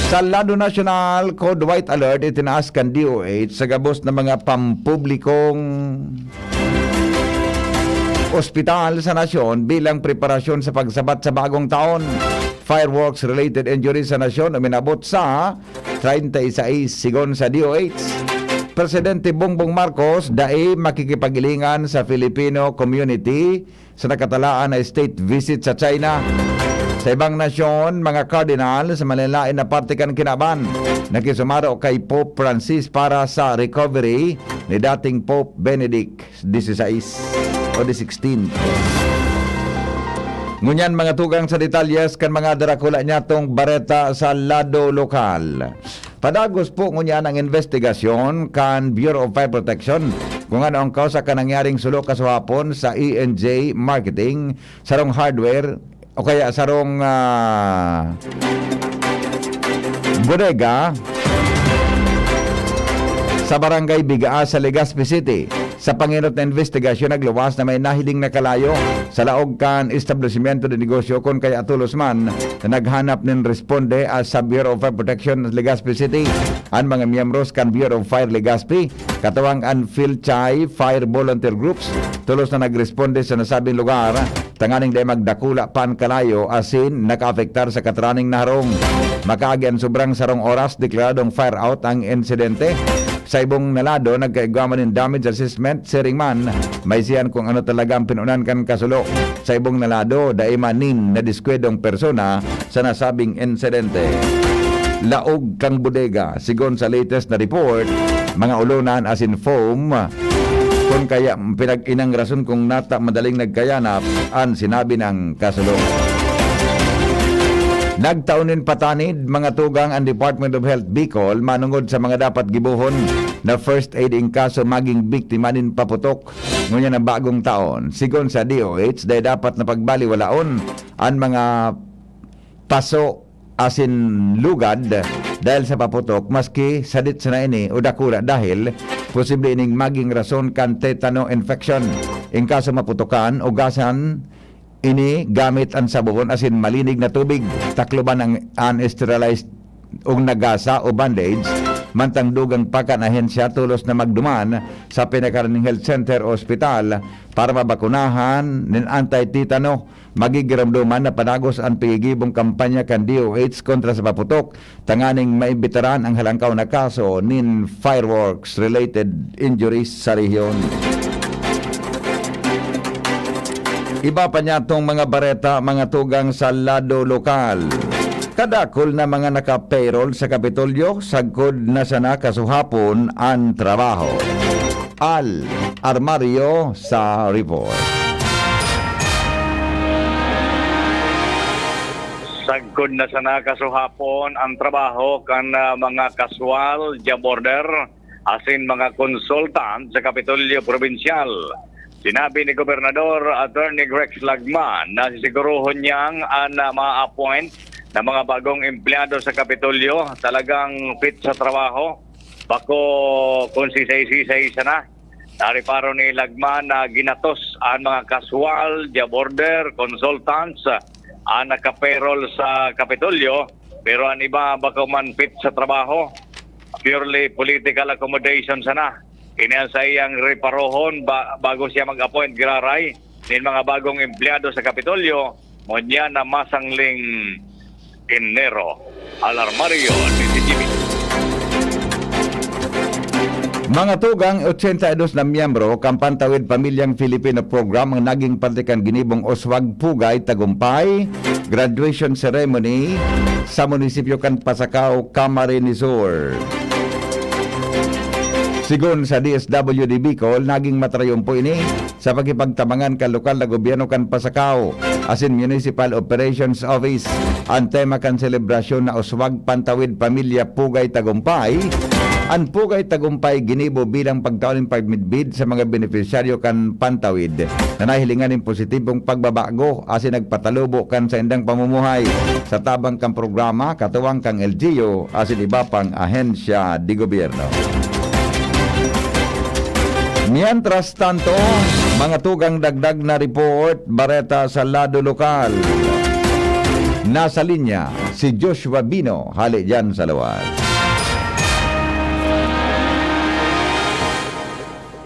Sa lado nasyonal, Code White Alert itinaas kan D O H sa gabos na mga pampublikong ospital sa nasyon bilang preparasyon sa pagsabat sa bagong taon. Fireworks-related injuries sa nasyon uminabot sa treinta y seis, sigon sa D O H. Presidente Bongbong Marcos dai makikipaghilingan sa Filipino community sa nakatalaan na state visit sa China. Sa ibang nasyon, mga cardinal sa malalain na parte kan kinaban, nakisumaro kay Pope Francis para sa recovery ni dating Pope Benedict the sixth o the sixteenth. Ngunyan, mga tugang, sa detalyes kan mga darakula niyatong bareta sa lado lokal. Padagos po ngunyan ang investigasyon kan Bureau of Fire Protection kung ano ang kausa kan nangyaring sulo kasuhapon sa E N J Marketing, sarong hardware o kaya sarong, ah, bodega sa Barangay Bigaa sa Legazpi City. Sa pangenot na investigasyon, nagluwas na may nahiling na kalayo sa laog kan establisimyento de negosyo, kun kaya tolos man na naghanap nin responde, ah, sa Bureau of Fire Protection Legazpi City. An mga miyembros kan Bureau of Fire Legazpi, katuwang an PhilCHAI Fire Volunteer Groups, tolos na nagresponde sa nasabing lugar tanganing dai magdakula pa an kalayo asin nakaapektar sa kataraning naharong. Makaagi an sobrang sarong oras, deklaradong fire out ang insidente. Sa ibong na lado, nagkaigwa man nin damage assessment, siring man, maisihan kung ano talaga ang pinunan kan kasulo. Sa ibong na lado, dai man nin nadiskwedong persona sa nasabing insidente. Laog kan bodega, sigon sa latest na report, mga ulonan asin foam, kun kaya pinag-inang rason kung nata madaling nagkayanap an sinabi nang kasulo. Nagtao nin patanid, mga tugang, ang Department of Health Bicol manongod sa mga dapat gibohon na first aid in kaso maging biktima nin paputok ngunyan na bagong taon. Sigon sa D O H, dai dapat na pagbaliwalaon an mga paso asin lugad dahil sa paputok, maski sadit sana ini o dakula, dahil posible ining maging rason kan tetano infection. In kaso maputokan, ugasan ini gamit an sabon asin malinig na tubig. Takloban ang, an sterilized ug nagasa o bandage, mantang dugang pa kan ahensya tolos na magduman sa pinakaraning health center o ospital para mabakunahan nin anti-tetano. Magigiramdoman na padagos an pigigibong kampanya kan D O H kontra sa paputok, tanganing maimbitaran ang halangkaw na kaso nin fireworks-related injuries sa rehiyon. Iba pa niyatong mga bareta, mga tugang, sa lado lokal. Kadakul na mga naka-payroll sa Kapitolyo, sagkod na sana kasuhapon an trabaho. Al Armario sa report. Sagkod na sana kasuhapon ang trabaho kan, ah, mga kaswal diyan border asin mga consultant sa Kapitolyo Probinsyal. Sinabi ni Gobernador Attorney Rex Lagman na sisiguruhon niyang an, ah, ma-appoint na mga bagong empleyado sa Kapitolyo talagang fit sa trabaho, bako kung sisay-sisay sana. Nareparo ni Lagman na ginatos an mga kaswal diyan border consultants, ah, an naka-payroll sa Kapitolyo, pero an iba bako man fit sa trabaho. Purely political accommodation sana. Ini an saiyang reparohon ba-, bago siya mag-appoint giraray nin mga bagong empleyado sa Kapitolyo, ngunyan na masangling Enero. Alarmario, C C T V. Mga tugang, ochenta y dos na miyembro kan Pantawid Pamilyang Filipino Program ang naging parte kan ginibong Oswag Pugay Tagumpay Graduation Ceremony sa munisipyo kan Pasacao, Camarines Sur. Sigon sa D S W D Bicol, naging matrayumpo ini sa pakipagtabangan kan lokal na gobyerno kan Pasacao asin Municipal Operations Office. An tema kan selebrasyon na Oswag Pantawid Pamilya Pugay Tagumpay, An Pugay Tagumpay ginibo bilang pagtao nin pagmidbid sa mga benepisyaryo kan Pantawid na nahilingan nin positibong pagbabago asin nagpatalubo kan saindang pamumuhay sa tabang kan programa, katuwang kan L G U asin iba pang ahensya de gobyerno. Mientras tanto, mga tugang dagdag na report, bareta sa lado lokal. Nasa linya si Joshua Bino, hali diyan sa luwas.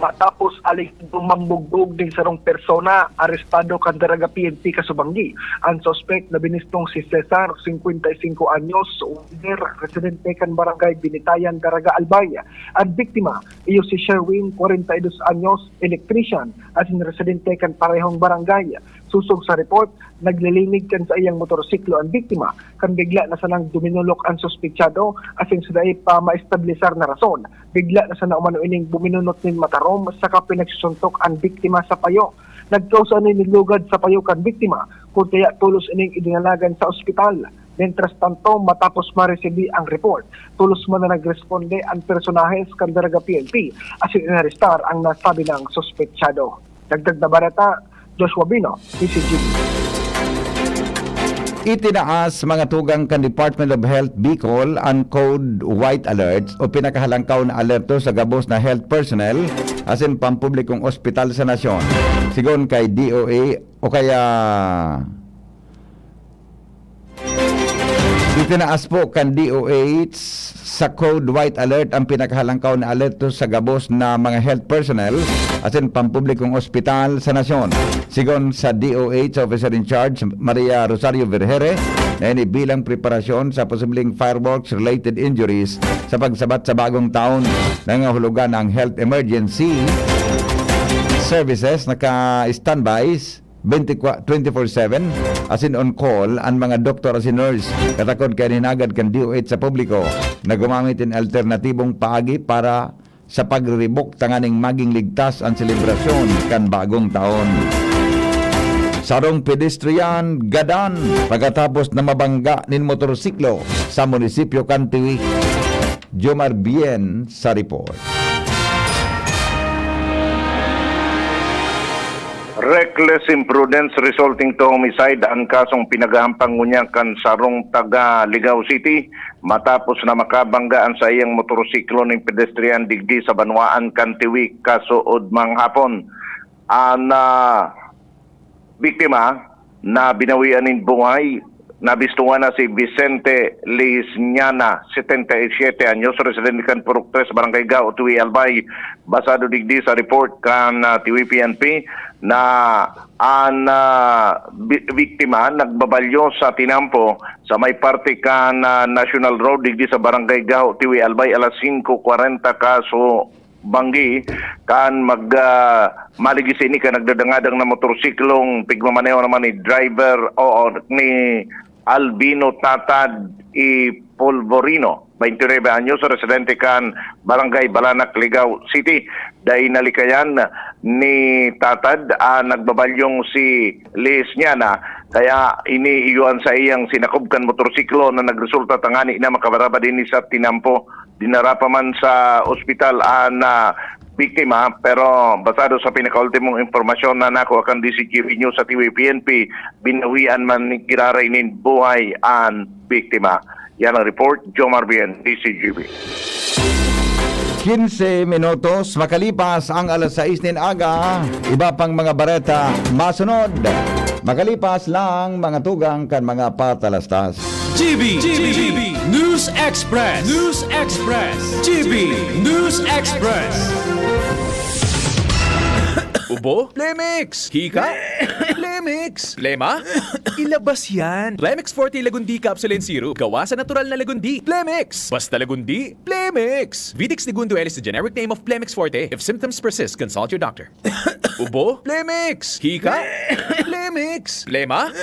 Matapos alegado mamugdog nin sarong persona, arestado kan Daraga P N P Casubangi an suspek na binistong si Cesar, singkwenta y singko anyos, welder, residente kan Barangay Binitayan, Daraga, Albay. An biktima, iyo si Sherwin, kwarenta y dos anyos, electrician, asin residente kan parehong barangay. Sosog sa report, naglilimig kan saiyang motorsiklo an biktima, kan bigla na sanang duminulok an suspetsado, asin sa dai pa maestablisar na rason, bigla na sana umano ining buminunot nin matarom, saka pinagsusuntok an biktima sa payo. Nagkausa ini nin lugad sa payo kan biktima, kun kaya tolos ining idinalagan sa ospital. Mientras tanto, matapos maresibi ang report, tolos man na nagresponde an personahes kan Daraga P N P asin inarestar ang nasabing suspetsado. Dagdag na bareta, Joshua Bino, D C G B. Itinaas, mga tugang, kan Department of Health Bicol an Code White Alert o pinakahalangkaw na alerto sa gabos na health personnel asin pampublikong ospital sa nasyon. Sigon kay D O A o kaya Itinaas po kan D O H sa Code White Alert ang pinakahalangkaw na alerto sa gabos na mga health personnel asin pampublikong ospital sa nasyon. Sigon sa D O H Officer in Charge, Maria Rosario Vergere, na ini bilang preparasyon sa posibleng fireworks-related injuries sa pagsabat sa bagong taon. Nangangahulugan ang health emergency services naka-standby twenty-four seven, asin on call an mga doktor asin nurse. Katakod kaya hinagad kan D O H sa publiko na gumamit nin alternatibong paagi para sa pagriribok tanganing maging ligtas an selebrasyon kan bagong taon. Sarong pedestrian gadan pagkatapos na mabangga nin motorsiklo sa munisipyo kan Tiwi. Jomar Bien sa report. Reckless imprudence resulting to homicide an kasong pinaghahampang ngunyan kan sarong taga Ligao City matapos na makabangga an saiyang motorsiklo nin pedestrian digdi sa banwaan kan Tiwi kasuodmang hapon. An, ah, biktima na binawian nin buhay, nabistungan na si Vicente Lisniana, setenta y siete anyos, residente kan Purok tres, Barangay Gao, Tiwi, Albay. Basado digdi sa report kan, ah, Tiwi P N P na an, ah, bi-, biktima nagbabalyo sa tinampo sa may parte kan, ah, National Road digdi sa Barangay Gao, Tiwi, Albay, alas singko kwarenta kaso banggi kan mag, ah, maligis ini kan nagdadangadang na motorsiklong pigmamaneho naman ni driver o ni Albino Tatad I Polvorino, twenty-nine anyos, residente kan Barangay Balanak, Ligao City. Dai nalikayan ni Tatad, ah, nagbabalyong si Lies niya na, kaya ini iyo an saiyang sinakob kan motorsiklo na nagresulta tangani na makabarabad ini sa tinampo. Dinara pa man sa ospital an, ah, biktima, pero basado sa pinakaultimong impormasyon na nakuha kan D C G B News sa T V P N P, binawian man ni giraray nin buhay an biktima. Yan ang report, Jomar Bien, D C G B. Quince minutos makalipas ang alas sais nin aga, iba pang mga bareta masunod. Makalipas lang mga tugang kan mga patalastas. G B, G B, News Express, News Express, G B News Express. Ubo? Plemix! Hika? Plemix! Plema? Ilabas yan! Plemix Forte Lagundi Capsule and Syrup. Gawa sa natural na lagundi. Plemix! Basta lagundi, Plemix! Vitex Negundo L is the generic name of Plemix Forte. If symptoms persist, consult your doctor. Ubo? Plemix! Hika? Plemix! Plema?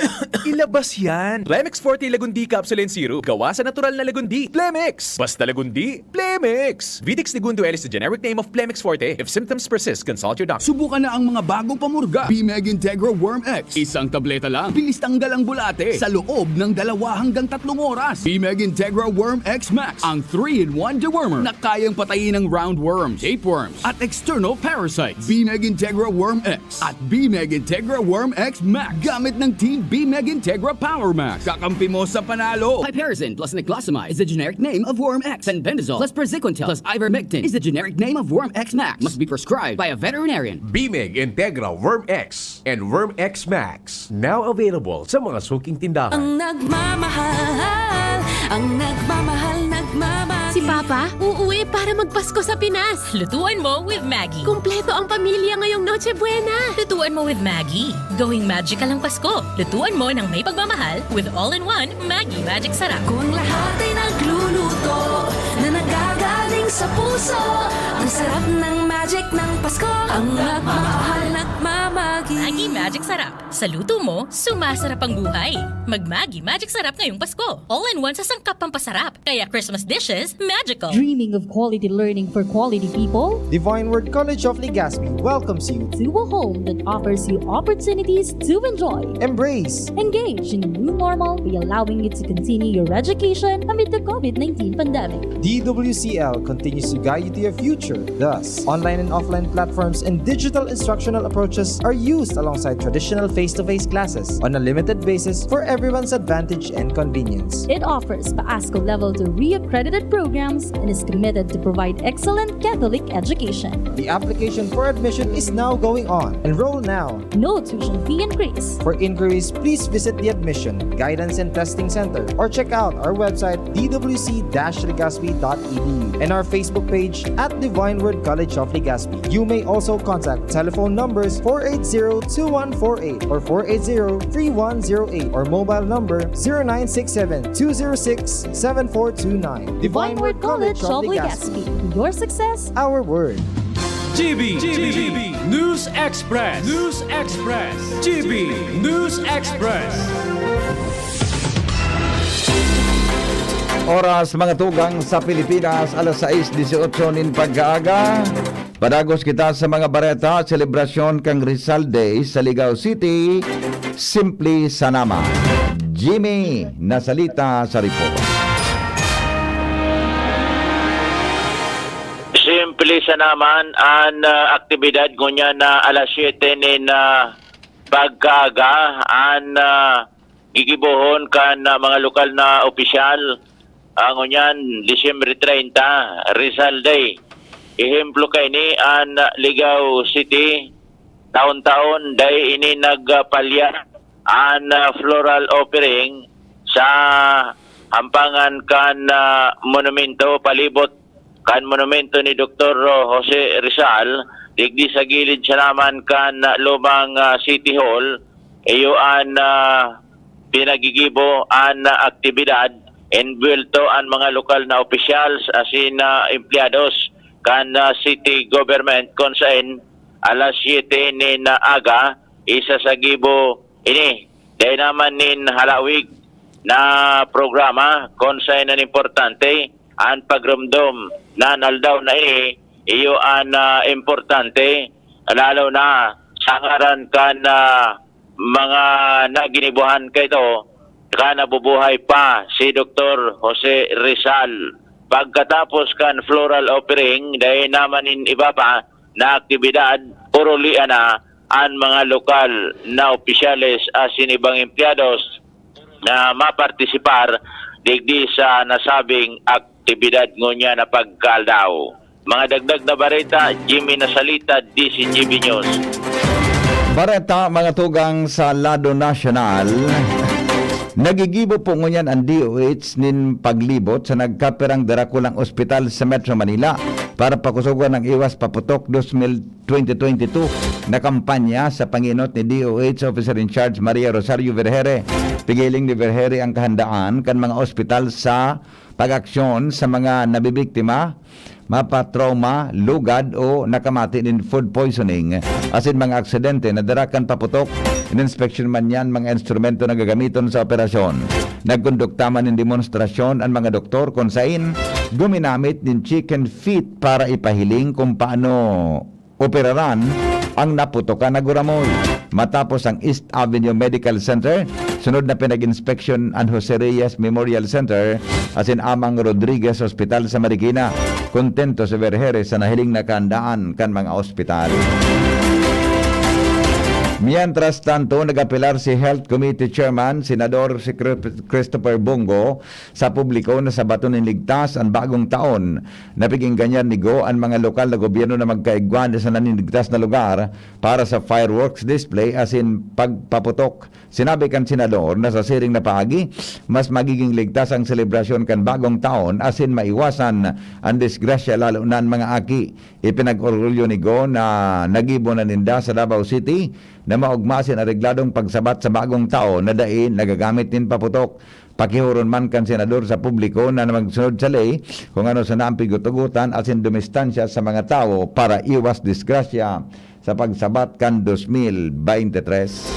Ilabas yan! Plemix Forte Lagundi Capsule and Syrup. Gawa sa natural na lagundi. Plemix! Basta lagundi, Plemix! Vitex Negundo L is the generic name of Plemix Forte. If symptoms persist, consult your doctor. Subukan na ang mga bagong pamurga. Bimeg Integra Worm Isang tableta lang, bilis tanggal ang bulate sa loob ng dalawa hanggang tatlong oras. Bimeg Integra Worm X Max, ang three-in-one dewormer na kayang patayin ang roundworms, tapeworms, at external parasites. Bimeg Integra Worm X at Bimeg Integra Worm X Max gamit ng Team Bimeg Integra Power Max. Kakampi mo sa panalo! Piperazine plus niclosamide is the generic name of Worm X, and bendazole plus praziquantel plus ivermectin is the generic name of Worm X Max. Must be prescribed by a veterinarian. Bimeg Integra Worm X and Worm X Max, now available sa mga suking tindahan. Ang nagmamahal, ang nagmamahal, nagmamahal. Si Papa, uuwi para magpasko sa Pinas. Lutuan mo with Maggi. Kumpleto ang pamilya ngayong Noche Buena. Lutuan mo with Maggi. Gawing magical ang Pasko. Lutuan mo ng may pagmamahal with all-in-one Maggi Magic Sarap. Kung lahat ay nagluluto na nagagaling sa puso, ang sarap ng magic ng Pasko. Ang nagmamahal, nagmamagi. Maggi Magic Sarap. Sa luto mo, sumasarap ang buhay. Mag Maggi Magic Sarap ngayong Pasko. All-in-one sa sangkap pampasarap. Kaya Christmas dishes, magical. Dreaming of quality learning for quality people? Divine Word College of Legazpi welcomes you to a home that offers you opportunities to enjoy, embrace, engage in a new normal by allowing you to continue your education amid the COVID nineteen pandemic. D W C L continues to guide you to your future. Thus, online and offline platforms and digital instructional approaches are used alongside traditional face-to-face classes on a limited basis for everyone's advantage and convenience. It offers PASCO Level two reaccredited programs and is committed to provide excellent Catholic education. The application for admission is now going on. Enroll now. No tuition fee increase. For inquiries, please visit the Admission, Guidance and Testing Center or check out our website, d w c dash legazpi dot e d u, and our Facebook page at Divine Word College of Legazpi. You may also contact telephone numbers four eight zero two one four eight or four eight zero three one zero eight or mobile number zero nine six seven two zero six seven four two nine. Divine Word College of Legazpi. Your success, our word. G B, G B, News Express, News Express, G B News Express. Oras, mga tugang, sa Pilipinas, alas sais dieciocho nin pagkaaga. Padagos kita sa mga bareta at selebrasyon kan Rizal Day sa Ligao City. Simple sana man. Jimmy Nasalita sa report. Simple sana man an, ah, aktibidad ngunyan na alas siyete nin, ah, pagkaaga, an, ah, gigibohon kan, ah, mga lokal na opisyal, ah, ngunyan, Disyembre treinta, Rizal Day. Ehemplo kaini an, ah, Ligao City, taon-taon, dai ini nagpalya an, ah, floral offering sa hampangan kan, ah, monumento palibot kan monumento ni Doktor Jose Rizal, digdi sa gilid sana man kan lumang, ah, City Hall, iyo an, ah, pinagigibo an, ah, aktibidad. Enbuwelto an mga lokal na opisyals asin, ah, empleyados kan, ah, city government, kun saen alas siyete nin aga, isa sa gibo ini. Dai naman nin halawig na programa, kun saen an importante, an pagromdom na an aldaw na ini, iyo an, ah, importante, lalo na sa ngaran kan, ah, mga naginibuhan kaito, ka nabubuhay pa si Doktor Jose Rizal. Pagkatapos kan floral offering, dai naman nin iba pa na aktibidad, purulian na an mga lokal na opisyales asin ibang empleyados na mapartisipar digdi sa nasabing aktibidad ngunyan na pagkaaldaw. Mga dagdag na bareta, Jimmy Nasalita, D C G B News. Bareta, mga tugang, sa lado nasyonal. Nagigibo po ngunyan an D O H nin paglibot sa nagkapirang darakulang ospital sa Metro Manila para pakusogon ang Iwas Paputok dos mil twenty twenty-two na kampanya sa pangenot ni D O H Officer in Charge Maria Rosario Vergeire. Pighiling ni Vergeire ang kahandaan kan mga ospital sa pag-aksyon sa mga nabibiktima, mapatrauma, lugad o nakamati nin food poisoning, asin mga aksidente na dara kan paputok. Ininspeksyon man niyan mga instrumento na gagamiton sa operasyon. Nagkondukta man nin demonstrasyon an mga doktor kun sain guminamit nin chicken feet para ipahiling kung paano operaran ang naputokan na guramoy. Matapos ang East Avenue Medical Center, sunod na pinag-inspeksyon an Jose Reyes Memorial Center asin Amang Rodriguez Hospital sa Marikina. Kontento si Vergeres sa nahiling na kahandaan kan mga ospital. Mientras tanto, nag-apelar si Health Committee Chairman, Senador si Chri-, Christopher Bong Go, sa publiko na sa bato nin ligtas an bagong taon. Napig-enganar ni Go an mga lokal na gobyerno na magkaigwa sa naninigtas na lugar para sa fireworks display asin pagpaputok. Sinabi kan senador na sa siring na paagi, mas magiging ligtas ang selebrasyon kan bagong taon asin maiwasan an disgrasya, lalo na an mga aki. Ipinag-orgulyo ni Go na nagibo na ninda sa Davao City na maogma asin aregladong pagsabat sa bagong taon na dai nagagamit nin paputok. Pakihoron man kan senador sa publiko na magsunod sa ley kung ano sana ang pighutugotan asin dumistansya sa mga tawo para iwas disgrasya sa pagsabat kan dos mil bente tres.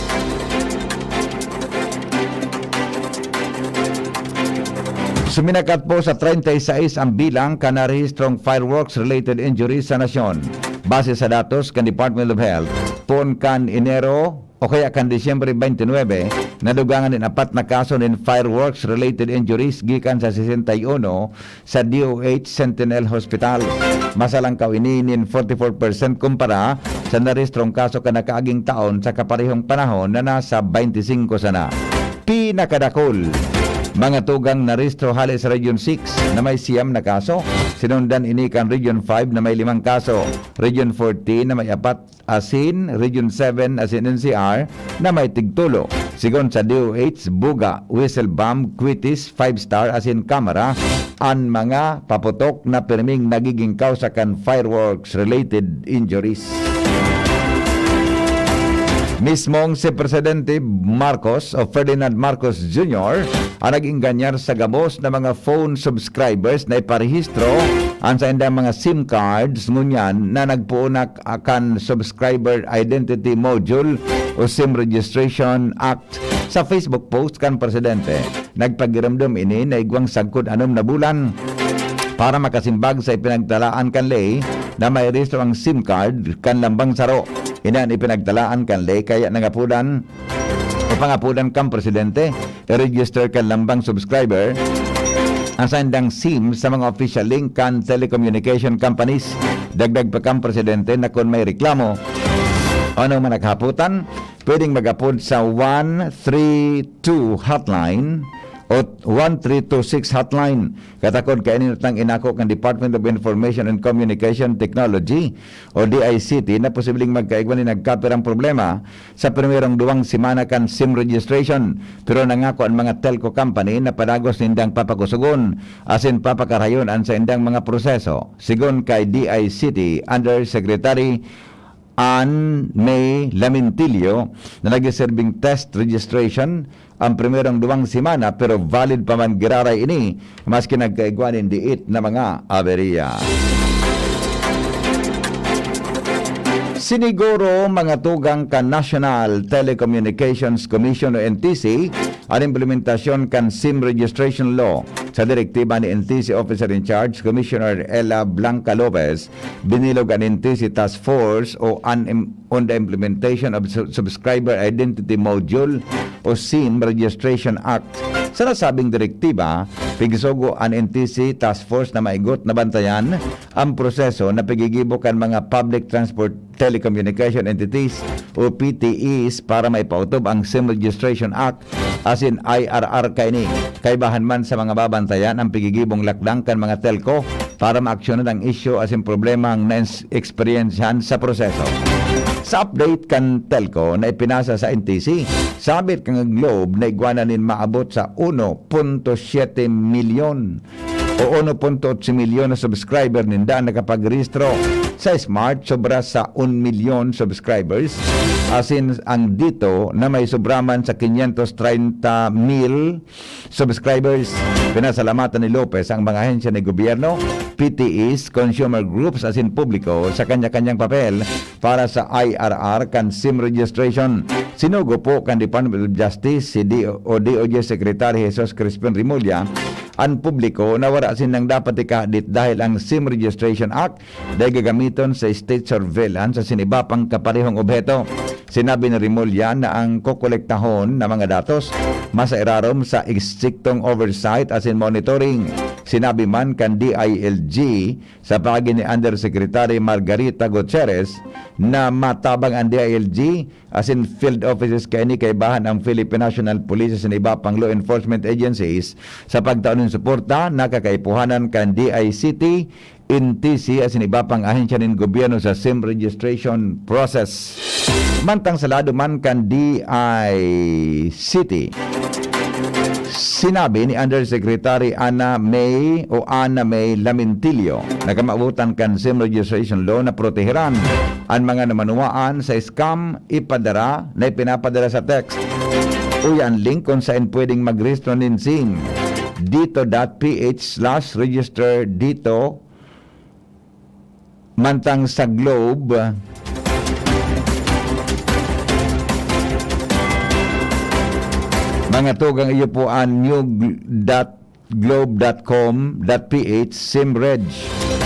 Suminakat po sa treinta y seis ang bilang kan narehistrong fireworks-related injuries sa nasyon. Base sa datos kan Department of Health, poon kan Enero o kaya kan Disyembre twenty-nine, nadugangan nin apat na kaso nin fireworks-related injuries gikan sa sesenta y uno sa D O H Sentinel Hospital. Masalangkaw ini nin forty-four percent kumpara sa narehistrong kaso kan nakaaging taon sa kaparehong panahon na nasa twenty-five sana. Pinakadakul, mga tugang narehistro hale sa Region six na may siyam na kaso. Sinundan ini kan Region five na may limang kaso, Region fourteen na may apat, asin Region seven asin N C R na may tigtulo. Sigon sa D O H, buga, whistle bomb, kwitis, five star asin kamera an mga paputok na pirming nagiging kausa kan fireworks-related injuries. Mismong si Presidente Marcos o Ferdinand Marcos Junior ang nag-enganar sa gabos na mga phone subscribers na iparehistro an saindang mga SIM cards ngunyan na nagpoon na kan Subscriber Identity Module o SIM Registration Act. Sa Facebook post kan presidente, nagpagiromdom ini na igwang sagkod anom na bulan para makasimbag sa ipinagtalaan kan ley na mairehistro ang SIM card kan lambang saro. Ini an ipinagtalaan kan ley kaya nangapodan o pangapodan kan presidente, i-register kan lambang subscriber an saindang SIM sa mga official link kan telecommunication companies. Dagdag pa kan presidente na kun may reklamo o anoman na kahapotan, pwedeng mag-apod sa one three two hotline o one three two six hotline. Katakod kaini na tang inako kan Department of Information and Communication Technology o D I C T na posibleng magkaigwa nin nagkapirang problema sa primerong duwang semana kan SIM registration. Pero nangako an mga telco company na padagos nindang papakusogon asin papakarayon an saindang mga proseso. Sigon kay D I C T Undersecretary Ann May Lamintillo na nagsiserbing test registration ang primerong duwang semana, pero valid pa man giraray ini maski nagkaigwa nin diit na mga aberya. Siniguro mga tugang kan National Telecommunications Commission o N T C an implementasyon kan SIM Registration Law. Sa direktiba ni N T C Officer in Charge, Commissioner Ella Blanca Lopez, binilog an N T C Task Force o an im-, on the Implementation of Su-, Subscriber Identity Module o SIM Registration Act. Sa nasabing direktiba, pigsugo an N T C Task Force na maigot na bantayan ang proseso na pigigibo kan mga public transport telecommunication entities o P T Es para maipaotob ang SIM Registration Act asin I R R kaini. Kaibahan man sa mga babantayan ang pigigibong lakdang kan mga telco para maaksyonan ang isyu asin problemang na-eksperyensyahan sa proseso. Sa update kan telco na ipinasa sa N T C, sabit kan Globe na igwa na nin maabot sa uno punto siyete milyon o uno punto otso milyon na subscriber ninda ang nakapagrehistro sa Smart, sobra sa un milyon subscribers. Asin ang Dito na may sobra man sa quinientos treinta mil subscribers. Pinasalamatan ni Lopez ang mga ahensya ni gobyerno, P T Es, consumer groups asin publiko sa kanya-kanyang papel para sa I R R kan SIM registration. Sinugo po kan Department of Justice si D O, o D O J Secretary Jesus Crispin Remulla an publiko na wara sindang dapat ikahadit dahil ang SIM Registration Act dai gagamiton sa state surveillance asin iba pang kaparehong obheto. Sinabi ni Remulla na ang kokolektahon na mga datos masa irarom sa estriktong oversight asin monitoring. Sinabi man kan D I L G sa paagi ni Undersecretary Margarita Gutierrez na matabang ang D I L G asin field offices kaini kaibahan ang Philippine National Police asin iba pang law enforcement agencies sa pagtao nin suporta na kakaipuhanan kan D I C T, N T C asin iba pang ahensya nin gobyerno sa SIM registration process. Mantang sa lado man kan D I C T, sinabi ni Undersecretary Ana May o Ana May Lamintillo na kamawotan kan SIM registration law na proteheran an mga namanwaan sa scam ipadara na ipinapadara sa text. Uya an link kung saen pwedeng magrehistro nin SIM, dito dot p h slash register dito. Mantang sa Globe, mga tugang, iyo po an new dot globe dot com dot p h SIM Reg.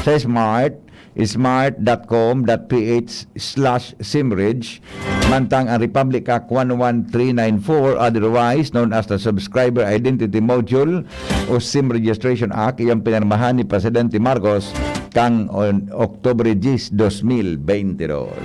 Sa Smart, smart dot com dot p h slash SIM Reg. Mantang ang Republic Act one one three nine four, otherwise known as the Subscriber Identity Module o SIM Registration Act, iyang pinirmahan ni Presidente Marcos kan on Oktubre diyes, dos mil bente dos.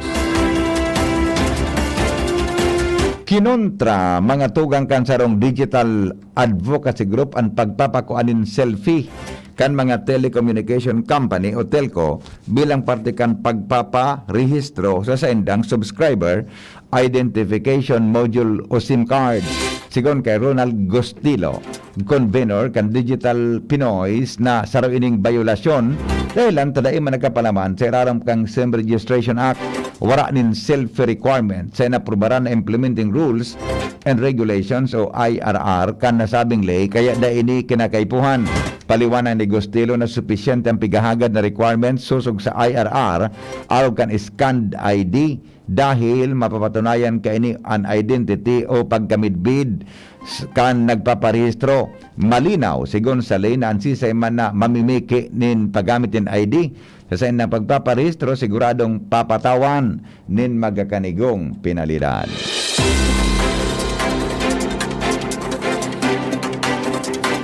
Kinontra, mga tugang, kan sarong digital advocacy group an pagpapakua nin selfie kan mga telecommunication company o telco bilang parte kan pagpaparehistro sa saindang subscriber identification module o SIM card. Sigon kay Ronald Gustilo, convenor kan Digital Pinoys, na saro ining bayolasyon dahelan ta dai man nagkapalaman sa irarom kan SIM Registration Act, wara nin selfie requirement sa inaprubaran na implementing rules and regulations o I R R kan nasabing ley, kaya dai ini kinakaipuhan. Paliwanag ni Gustilo na supisyente ang pighahagad na requirements sosog sa I R R arog kan scanned I D dahil mapapatunayan kaini an identity o pagkamidbid s-, kan nagpaparehistro. Malinaw, sigon sa ley, na an siisay man na mamimiki nin paggamit nin I D sa saindang pagpaparehistro, siguradong papatawan nin magakanigong penalidad.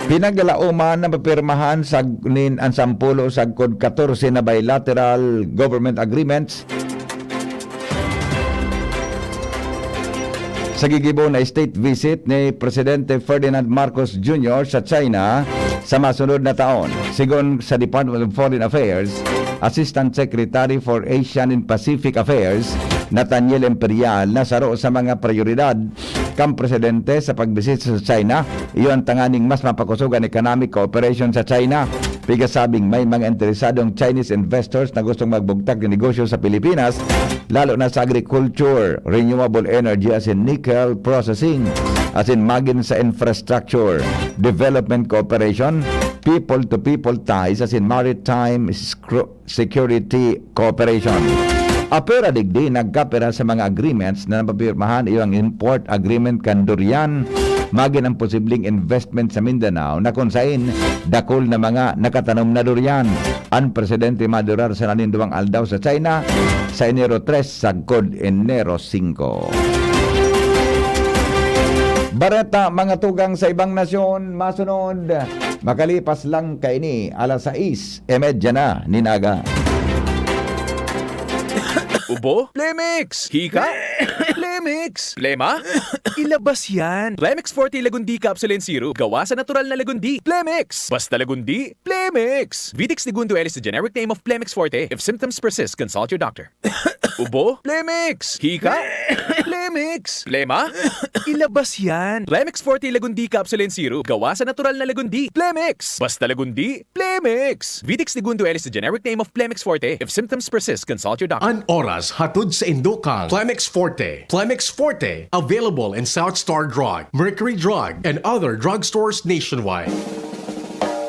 Pinaglaoman na mapirmahan sa nin an sampulo sagkod katorse na bilateral government agreements sa gigibo na state visit ni Presidente Ferdinand Marcos Junior sa China sa masunod na taon. Sigon sa Department of Foreign Affairs, Assistant Secretary for Asian and Pacific Affairs, Nathaniel Imperial, na saro sa mga prioridad kan presidente sa pagbisita sa China, iyo an tanganing mas mapakosog an economic cooperation sa China. Pigasabing may mga interesadong Chinese investors na gustong magbugtak nin negosyo sa Pilipinas, lalo na sa agriculture, renewable energy asin nickel processing, asin magin sa infrastructure, development cooperation, people-to-people ties asin maritime scru-, security cooperation. Apwera digdi, nagkapira sa mga agreements na napapirmahan, iyo ang import agreement kan durian, magin ang posibleng investment sa Mindanao na kun sain dakul na mga nakatanom na durian. An presidente madurar sa nalindwang aldaw sa China, sa Enero tres sagkod Enero singko. Bareta, mga tugang, sa ibang nasyon, masunod. Makalipas lang kaini, alas sais y media na nin aga. Ubo? Plemix! Hika? Plemix! Plema? Ilabas yan! Plemix Forte Lagundi Capsule and Syrup. Gawa sa natural na lagundi. Plemix! Basta lagundi, Plemix! Vitex Negundo L is the generic name of Plemix Forte. If symptoms persist, consult your doctor. Ubo? Plemix! Hika? Plemix! Plema? Ilabas yan! Plemix Forte Lagundi Capsule and Syrup. Gawa sa natural na lagundi. Plemix! Basta lagundi, Plemix! Vitex Negundo L is the generic name of Plemix Forte. If symptoms persist, consult your doctor. An oras hatod sa indo kan Plemix Forte. Plemix Forte, available in South Star Drug, Mercury Drug, and other drugstores nationwide.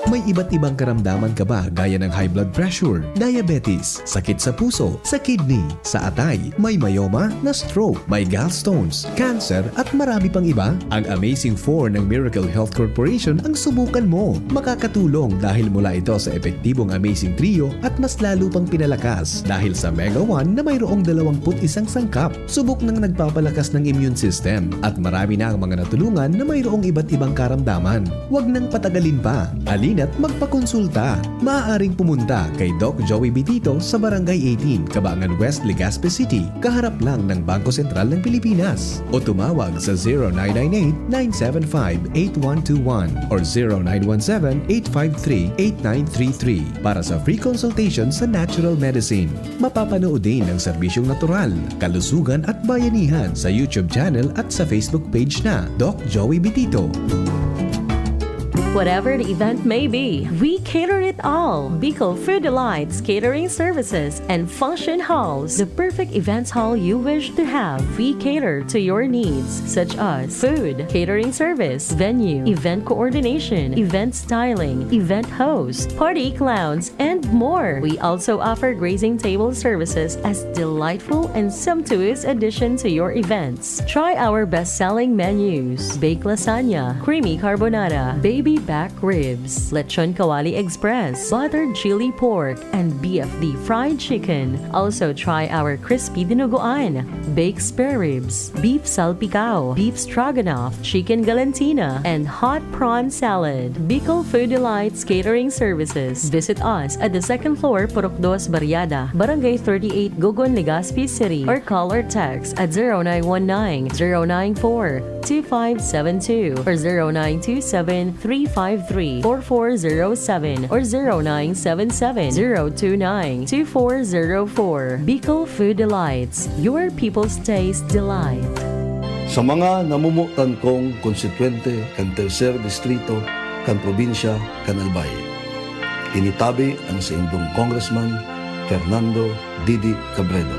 May iba't ibang karamdaman ka ba, gaya ng high blood pressure, diabetes, sakit sa puso, sa kidney, sa atay, may myoma, na stroke, may gallstones, cancer, at marami pang iba? Ang Amazing Four ng Miracle Health Corporation ang subukan mo. Makakatulong dahil mula ito sa epektibong Amazing Trio at mas lalo pang pinalakas dahil sa Mega One na mayroong dalawang put isang sangkap. Subok nang nagpapalakas ng immune system at marami na ang mga natulungan na mayroong iba't ibang karamdaman. Huwag nang patagalin pa. Halina't magpakonsulta. Maaaring pumunta kay Doc Joey Bitito sa Barangay eighteen, Cabangan West, Legazpi City, kaharap lang ng Bangko Sentral ng Pilipinas. O tumawag sa zero nine nine eight, nine seven five, eight one two one or zero nine one seven, eight five three, eight nine three three para sa free consultation sa natural medicine. Mapapanood din ang serbisyong natural, kalusugan at bayanihan sa YouTube channel at sa Facebook page na Doc Joey Bitito. Whatever the event may be, we cater it all. Bicol Food Delights Catering Services and Function Halls, the perfect events hall you wish to have. We cater to your needs, such as food, catering service, venue, event coordination, event styling, event host, party clowns, and more. We also offer grazing table services as delightful and sumptuous addition to your events. Try our best-selling menus: baked lasagna, creamy carbonara, baby back ribs, lechon kawali express, buttered chili pork, and B F D fried chicken. Also try our crispy dinuguan, baked spare ribs, beef salpicao, beef stroganoff, chicken galantina, and hot prawn salad. Bicol Food Delights Catering Services. Visit us at the second floor, Purok Dos Barriada, Barangay thirty-eight, Gogon, Legazpi City, or call or text at zero nine one nine, zero nine four, two five seven two or zero nine two seven, three five three, four four zero seven or zero nine seven seven, zero two nine, two four zero four. Bicol Food Delights, your people's taste delight. Sa mga namomotan kong konstituyente kan Tercer Distrito kan probinsya kan Albay, ini tabi ang saindong Congressman Fernando Didi Cabredo.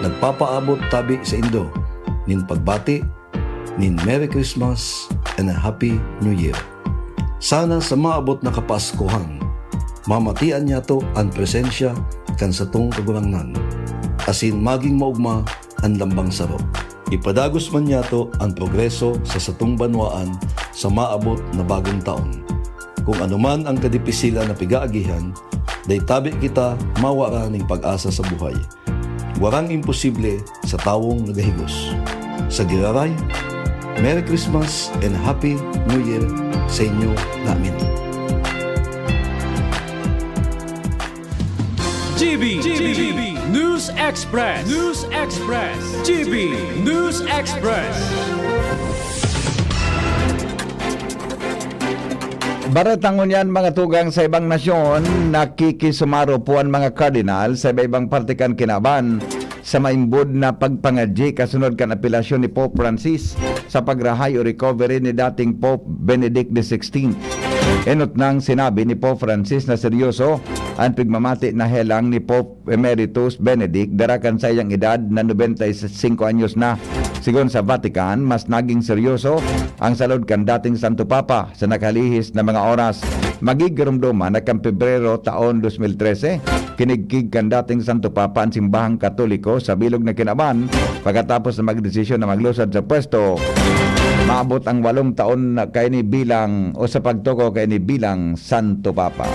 Nagpapaabot tabi saindo nin pagbati nin Merry Christmas and a Happy New Year. Sana sa maabot na Kapaskuhan, mamatian niyato an presensya kan satong Kagurangnan, asin magin maogma an lambang saro. Ipadagos man niyato an progreso sa satong banwaan sa maabot na bagong taon. Kun anoman an kadipisilan na pigaagihan, dai tabi kita mawara nin pag-asa sa buhay. Warang imposible sa tawong nagahigos. Sa giraray, Merry Christmas and Happy New Year sa inyo namin. G B, G B, News Express, News Express, G B News Express. Baretang ngunyan, mga tugang, sa ibang nasyon, nakikisumaro po an mga Cardinal sa iba-ibang parte kan kinaban sa maimbod na pagpangadyi kasunod kan apelasyon ni Pope Francis sa pagrahay o recovery ni dating Pope Benedict the sixteenth. Enot nang sinabi ni Pope Francis na seryoso an pigmamati na helang ni Pope Emeritus Benedict dara kan saiyang edad na nobenta y singko anyos na. Sigon sa Vatican, mas naging seryoso ang salud kan dating Santo Papa sa nakalihis na mga oras. Magigiromdoman na kan Pebrero taon dos mil trese, kinigkig kan dating Santo Papa an simbahang Katoliko sa bilog na kinaban pagkatapos na magdesisyon na maglusad sa pwesto. Maabot ang walong taon na kaini bilang o sa pagtukaw kaini bilang Santo Papa.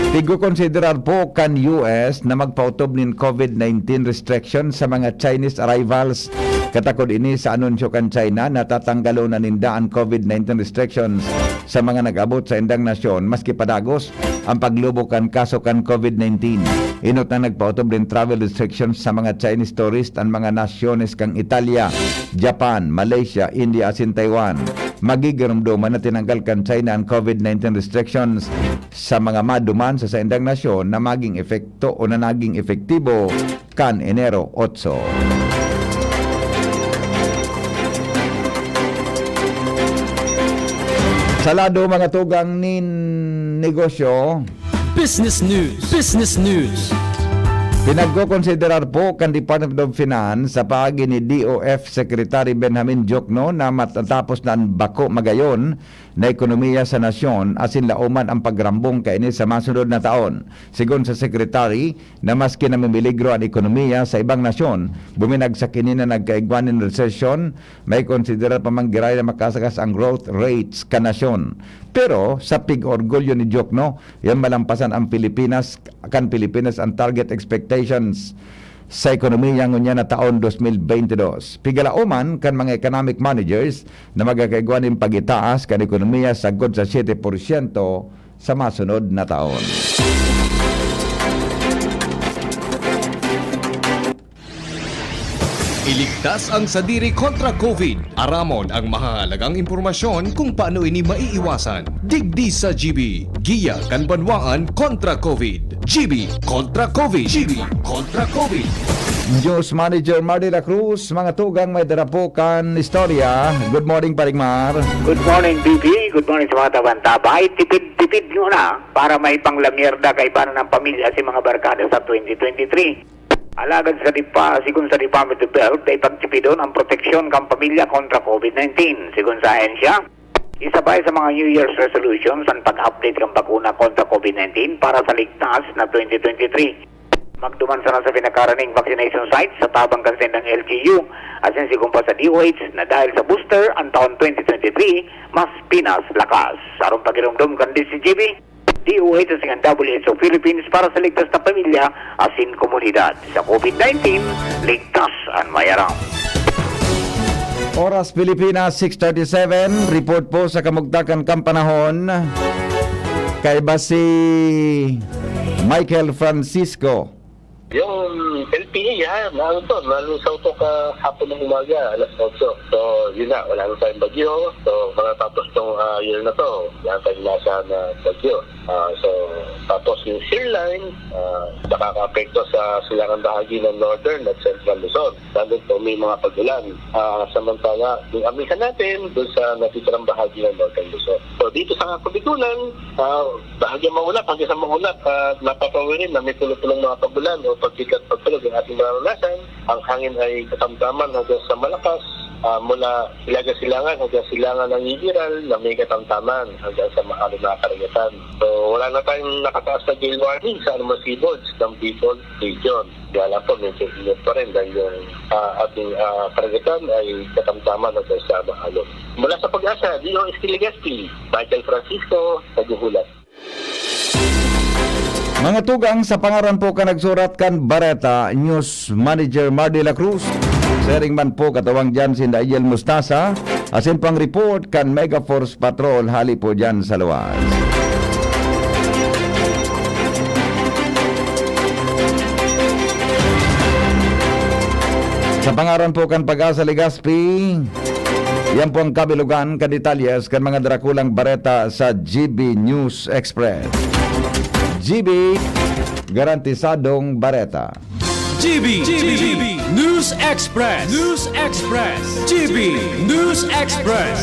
Tigkokonsiderar po kan U S na magpaotob nin COVID nineteen restriction sa mga Chinese arrivals. Katakod ini sa anunsyo kan China na tatanggalon na ninda an COVID nineteen restrictions sa mga nag-abot sa indang nasyon, maski padagos ang paglubog kan kaso kan COVID nineteen. Enot na nagpaotob nin travel restrictions sa mga Chinese tourist an mga nasyones kan Italia, Japan, Malaysia, India asin Taiwan. Magigiromdoman na tinanggal kan China an COVID nineteen restrictions sa mga maduman sa saindang nasyon na maging epekto o na naging epektibo kan Enero otso. Sa lado, mga tugang nin negosyo, Business News. Business News. Pinagkokonsiderar po kan Department of Finance sa paagi ni D O F Secretary Benjamin Diokno na matatapos na an bako magayon na ekonomiya sa nasyon asin laoman an pagrambong kaini sa masunod na taon. Sigon sa Secretary, na maski namimiligro an ekonomiya sa ibang nasyon, buminagsak ini na nagkaigwa nin resesyon, may konsiderar pa man giraray na makasagas ang growth rates kan nasyon. Pero sa pig-orgulyo ni Diokno, yan malampasan ang Pilipinas, kan Pilipinas ang target expectations sa ekonomiya ngunyan na taon dos mil bente dos. Pigalaoman kan mga economic managers na magkakaigwa nin pagitaas kan ekonomiya sagkod sa siyete porsyento sa masunod na taon. Iligtas ang sadiri kontra COVID. Aramon ang mahahalagang impormasyon kung paano ini maiiwasan. Digdi sa G B, giya kan banwaan kontra COVID. G B kontra COVID. G B kontra COVID. News Manager Mar de la Cruz, mga tugang, may dara po kan istorya. Good morning, Paring Mar. Good morning, B B. Good morning sa mga tabang-tabang. Ay, tipid-tipid muna para may panglamyerda kaibanan ng pamilya si mga barkada sa twenty twenty-three. Alagad sa dipa, sigon sa Department of Health, dai pagtipidon ang proteksyon kan pamilya kontra COVID nineteen. Sigon sa ahensya, isa pa sa mga New Year's resolutions ang pag-update kan bakuna kontra COVID nineteen para sa ligtas na twenty twenty-three. Magduman sana sa pinakaraning vaccination site sa tabang kan saindang L G U, asin sigon pa sa D O H na dahil sa booster, ang taon twenty twenty-three mas pinalakas. Sarong pagiromdom kan D C G B, D O H asin ang W H O Philippines para sa ligtas na pamilya asin komunidad. Sa COVID nineteen, ligtas an mayaram. Oras Pilipinas, six thirty-seven. Report po sa kamugtakan kan panahon. Kaiba si Michael Francisco. Yung L P A, yan. Ano to? Nalusaw to kahapon ng umaga, alas otso. So, yun na. Wala na tayong bagyo. So, matatapos tong, ah, year na to. Wala tayong nasa na bagyo. Ah, so, tapos yung shear line, ah, nakakaapekto sa silangang bahagi ng northern at central Luzon. Lalo po may mga pag-ulan. Ah, samantala, yung amihan natin doon sa natitirang bahagi ng northern Luzon. So, dito sa Kabigulan, ah, bahagyang maulap hanggang sa maulap, ah, napapawirin na may pulo-pulong mga pag-ulan o pagbigat pagtulog ang ating maranasan. Ang hangin ay katamtaman hanggang sa malakas, ah, mula Hilaga-Silangan hanggang Silangan ng Igiral na may katamtaman hanggang sa maalon na karagatan. So, wala na tayong nakataas na gale warning sa anumang seaboards ng Bicol Region. Kaya lang po, medyo init pa rin dahil yung, ah, ating, ah, karagatan ay katamtaman hanggang sa maalon. Mula sa Pag-asa, D O S T Legazpi, Michael Francisco, naghuhulat. Mga tugang, sa pangaran po kan nagsurat kan bareta, News Manager Mar de la Cruz. Siring man po katawang dyan si Nigel Mustasa, asin pang report kan Mega Force Patrol hali po dyan sa luwas. Sa pangaran po kan Pag-asa Legazpi, yan po ang kabilugan, kadetalyes kan mga drakulang bareta sa G B News Express. G B, garantisadong bareta. G B, G B, News Express, News Express, G B News Express.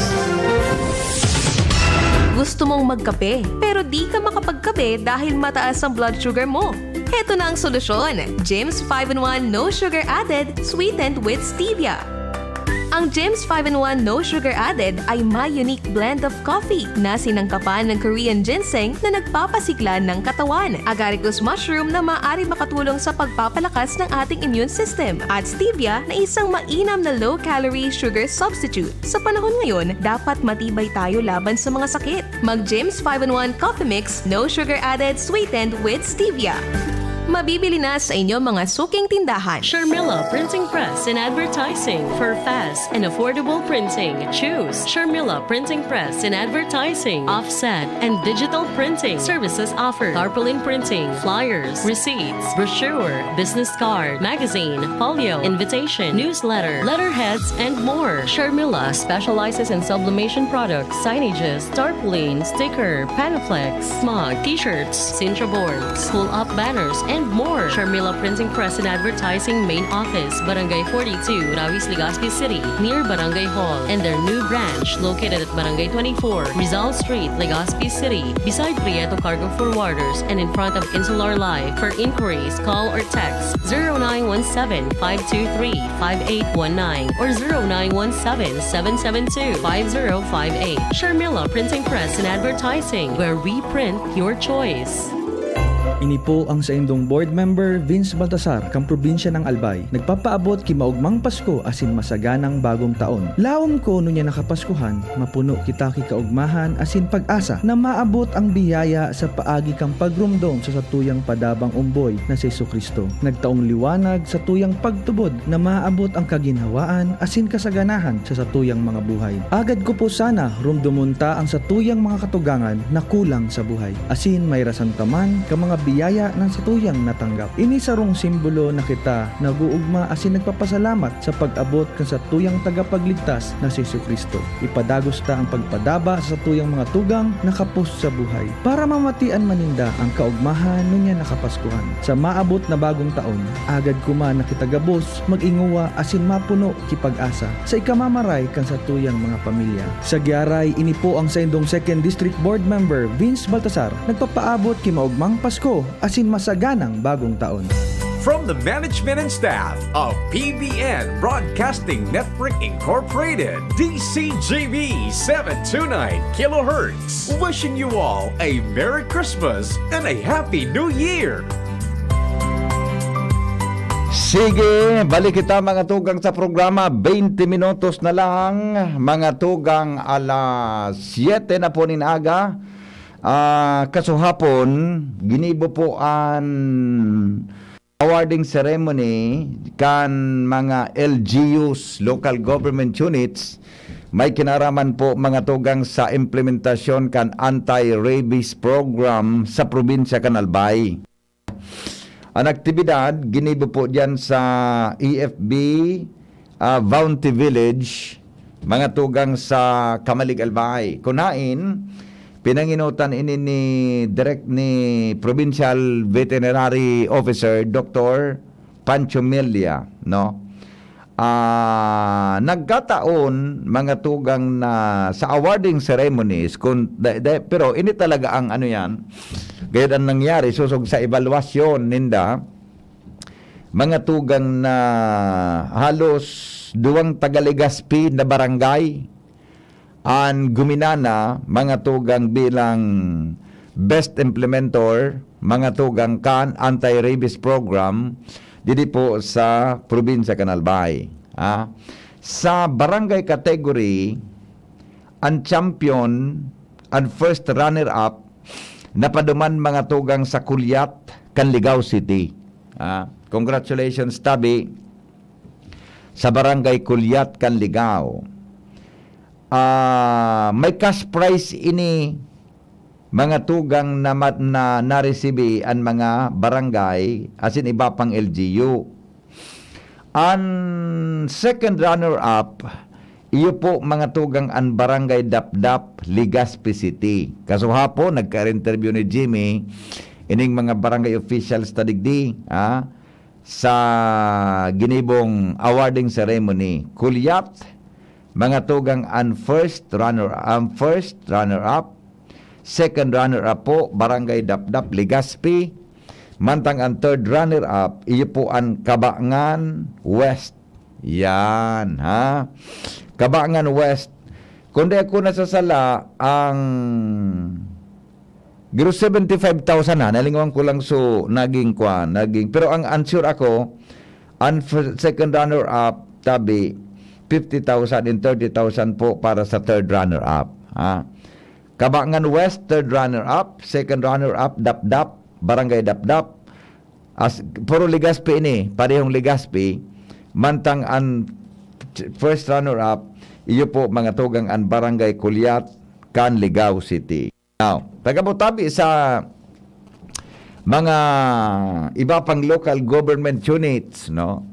Gusto mong magkape, pero di ka makapagkape dahil mataas ang blood sugar mo? Heto na ang solusyon, Jims five-in-one No Sugar Added, sweetened with stevia. Ang Jims five-in-one No Sugar Added ay may unique blend of coffee na sinangkapan ng Korean ginseng na nagpapasigla ng katawan, agaricus mushroom na maaari makatulong sa pagpapalakas ng ating immune system, at stevia na isang mainam na low-calorie sugar substitute. Sa panahon ngayon, dapat matibay tayo laban sa mga sakit. Mag-Jims five-in-one Coffee Mix, no sugar added, sweetened with stevia. Mabibili na sa inyong mga suking tindahan. Sharmila Printing Press and Advertising for fast and affordable printing. Choose Sharmila Printing Press and Advertising. Offset and digital printing services offered. Tarpaulin printing, flyers, receipts, brochure, business card, magazine, folio, invitation, newsletter, letterheads, and more. Sharmila specializes in sublimation products, signages, tarpaulin, sticker, Panaflex, mug, t-shirts, Sintra boards, pull-up banners, and more. Sharmila Printing Press and Advertising Main Office, Barangay forty-two, Rawis, Legazpi City, near Barangay Hall, and their new branch located at Barangay twenty-four, Rizal Street, Legazpi City, beside Prieto Cargo Forwarders and in front of Insular Life. For inquiries, call or text zero nine one seven, five two three, five eight one nine or zero nine one seven, seven seven two, five zero five eight. Sharmila Printing Press and Advertising, where we print your choice. Ini po ang saindong board member, Vince Baltasar, kan probinsya ng Albay. Nagpapaabot ki maogmang Pasko asin masaganang Bagong Taon. Laom ko ngunyan na Kapaskuhan, mapuno kita ki kaogmahan asin pag-asa na maabot ang biyaya sa paagi kan pagromdom sa satuyang padabang omboy na si Jesu-Cristo. Nagtaong liwanag satuyang pagtubod na maabot ang kaginhawaan asin kasaganahan sa satuyang mga buhay. Agad ko po sana romdomon ta ang satuyang mga katugangan na kulang sa buhay, asin mairasan ta man kan mga biyaya na satuyang natanggap. Ini sarong simbolo na kita nag-oogma asin nagpapasalamat sa pag-abot kan satuyang Tagapagligtas na si Jesu-Cristo. Ipadagos ta an pagpadaba sa satuyang mga tugang na kapos sa buhay, para mamatian man ninda an kaogmahan ngunyan na Kapaskuhan. Sa maabot na Bagong Taon, agad ko man na kita gabos mag-ingowa asin mapuno ki pag-asa sa ikamamaray kan satuyang mga pamilya. Sa gyaray, ini po ang saindong Second District Board Member, Vince Baltasar, nagpapaabot ki maogmang Pasko asin masaganang Bagong Taon. From the management and staff of P B N Broadcasting Network Incorporated, D C G B seven two nine kilohertz, wishing you all a Merry Christmas and a Happy New Year! Sige, balik kita, mga tugang, sa programa. Twenty minutos na lang, mga tugang, alas siyete na po nin aga. Ah, kasuhapon, ginibo po an awarding ceremony kan mga L G Us, local government units, may kinaraman po, mga tugang, sa implementasyon kan anti-rabies program sa probinsya kan Albay. An aktibidad ginibo po diyan sa E F B, ah, Bounty Village, mga tugang sa Camalig, Albay. Kun haen, pinangenotan ini ni direk ni Provincial Veterinary Officer Doctor Pancho Milla, no? Ah, nagkataon, mga tugang, na sa awarding ceremonies, kun, da, da, pero ini talaga ang ano yan, gayod ang nangyari, sosog sa evaluasyon ninda, mga tugang, na halos duwang taga Legazpi na barangay an guminana, mga tugang, bilang best implementer, mga tugang, kan anti-rabies program didi po sa probinsya kan Albay. Ah, sa barangay category, an champion, an first runner-up, napaduman, mga tugang, sa Culiat kan Ligao City. Ah, congratulations tabi sa barangay Culiat kan Ligao. Ah, may cash prize ini, mga tugang, na mat-, na naresibi an mga barangay asin iba pang L G U. An second runner-up, iyo po, mga tugang, an Barangay Dapdap, Legazpi City. Kasuhapon, nagka-interview ni Jimmy ining mga barangay officials ta digdi, ah, sa ginibong awarding ceremony. Culiat, mga tugang, an first runner, ang first runner-up, second runner-up po, Barangay Dapdap, Legazpi, mantang ang third runner-up, iyo po an Cabangan West. Yan, ha? Cabangan West. Kung di ako nasasala, ang giro seventy-five thousand, ha, nalingawan ko lang, so naging kwan, naging, pero ang answer ako, ang fir-, second runner-up, tabi, fifty thousand and thirty thousand po para sa third runner-up, ha. Cabangan West, third runner-up, second runner-up, Dapdap, Barangay Dapdap. As, puro Legazpi ini, parehong Legazpi. Mantang an first runner-up, iyo po, mga tugang, an Barangay Culiat, kan Ligao City. Now, pag-abot tabi sa mga iba pang local government units, no,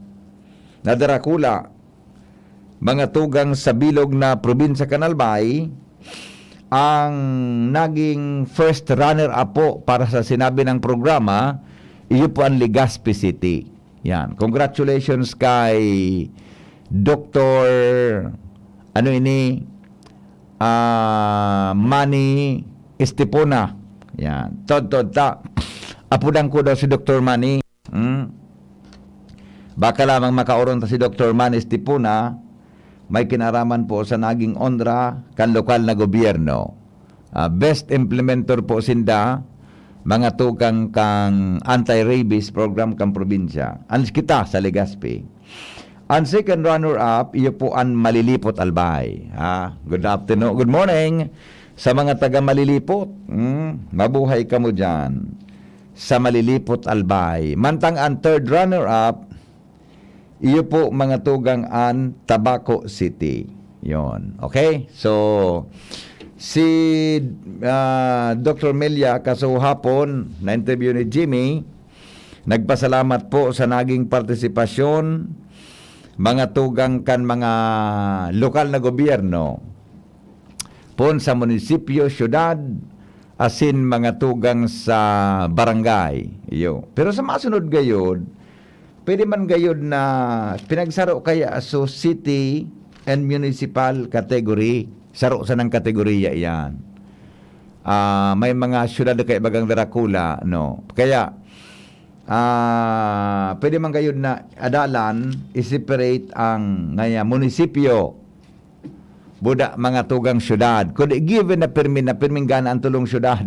na darakula, mga tugang, sa bilog na probinsya kan Albay, ang naging first runner-up po para sa sinabi ng programa, iyo po ang Legazpi City. Yan. Congratulations kay Doktor, ano ini? Ah, Manny Estipona. Yan. Tod, tod, ta. Apudan ko daw si Doktor Manny. Hmm? Baka lamang makaoron ta si Doktor Manny Estipona, may kinaraman po sa naging onra kan lokal na gobyerno. Ah, best implementer po sinda, mga tugang kan anti-rabies program kan probinsya. Alis kita sa Legazpi. Ang second runner-up, iyo po ang Malilipot Albay. Ha? Good afternoon, good morning sa mga taga Malilipot. Hmm? Mabuhay kamo dyan sa Malilipot Albay. Mantang ang third runner-up, iyo po, mga tugang, an Tabaco City. Yon. Okay? So, si, ah, Doktor Melia, kasuhapon, na-interview ni Jimmy, nagpasalamat po sa naging partisipasyon, mga tugang kan mga lokal na gobyerno, pon sa munisipyo, syudad, asin mga tugang sa barangay. Iyo. Pero sa masunod gayod, pwede man gayod na pinagsaro kaya so city and municipal category, saro sanang kategorya iyan. Ah, may mga syudad na kaibagang darakula, no? Kaya, ah, pwede man gayod na adalan, i-separate ang ngaya munisipyo, buda mga tugang syudad. Kundi given na pirmi na pirming gana ang tulong syudad.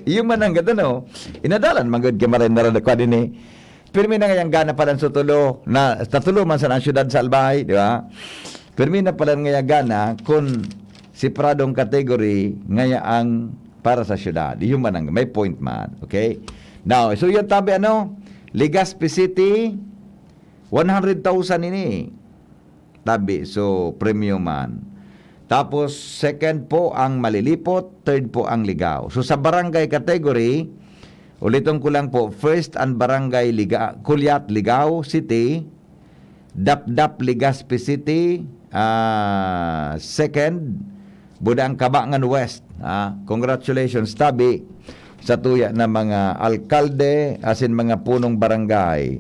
Iyo man ang gata, no? Inadalan man gud kay maray na radakwa din eh. Pirmi na ngayang gana pa lang sa tulo, na sa tulo man sana ang syudad sa Albay, di ba? Pirmi na pala ngaya gana kung separadong category ngaya ang para sa syudad. Iyo man ang may point man, okay? Now, so yun tabi ano, Legazpi City, one hundred thousand ini. Tabi, so premyo man. Tapos second po ang Malilipot, third po ang Ligao. So sa barangay category, uliton ko lang po, first ang barangay Liga-, Culiat, Ligao City, Dapdap, Legazpi City, ah, second, buda ang Cabangan West. Ah, congratulations, tabi, sa tuya na mga alkalde, asin mga punong barangay.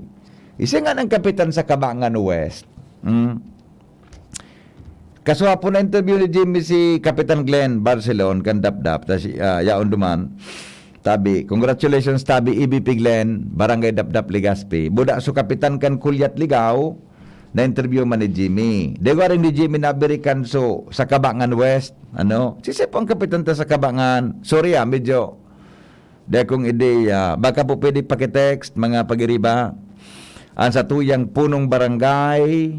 Isa nga ng kapitan sa Cabangan West. Mm. Kasuhapon na-interview ni Jimmy si Kapitan Glenn Barcelon kan Dapdap, ta si, ah, yaon duman. Tabi, congratulations, tabi, E B P Glenn, Barangay Dapdap, Legazpi. Buda so kapitan kan Culiat, Ligao, na-interview man ni Jimmy. Di ko rin ni Jimmy nabirikan so sa Cabangan West, ano? Sisip ang kapitan ta sa Cabangan. Sorry ah, medyo di akong ideya. Baka po pwede pakitext, mga pag-iriba. Ang sa tuyang punong barangay,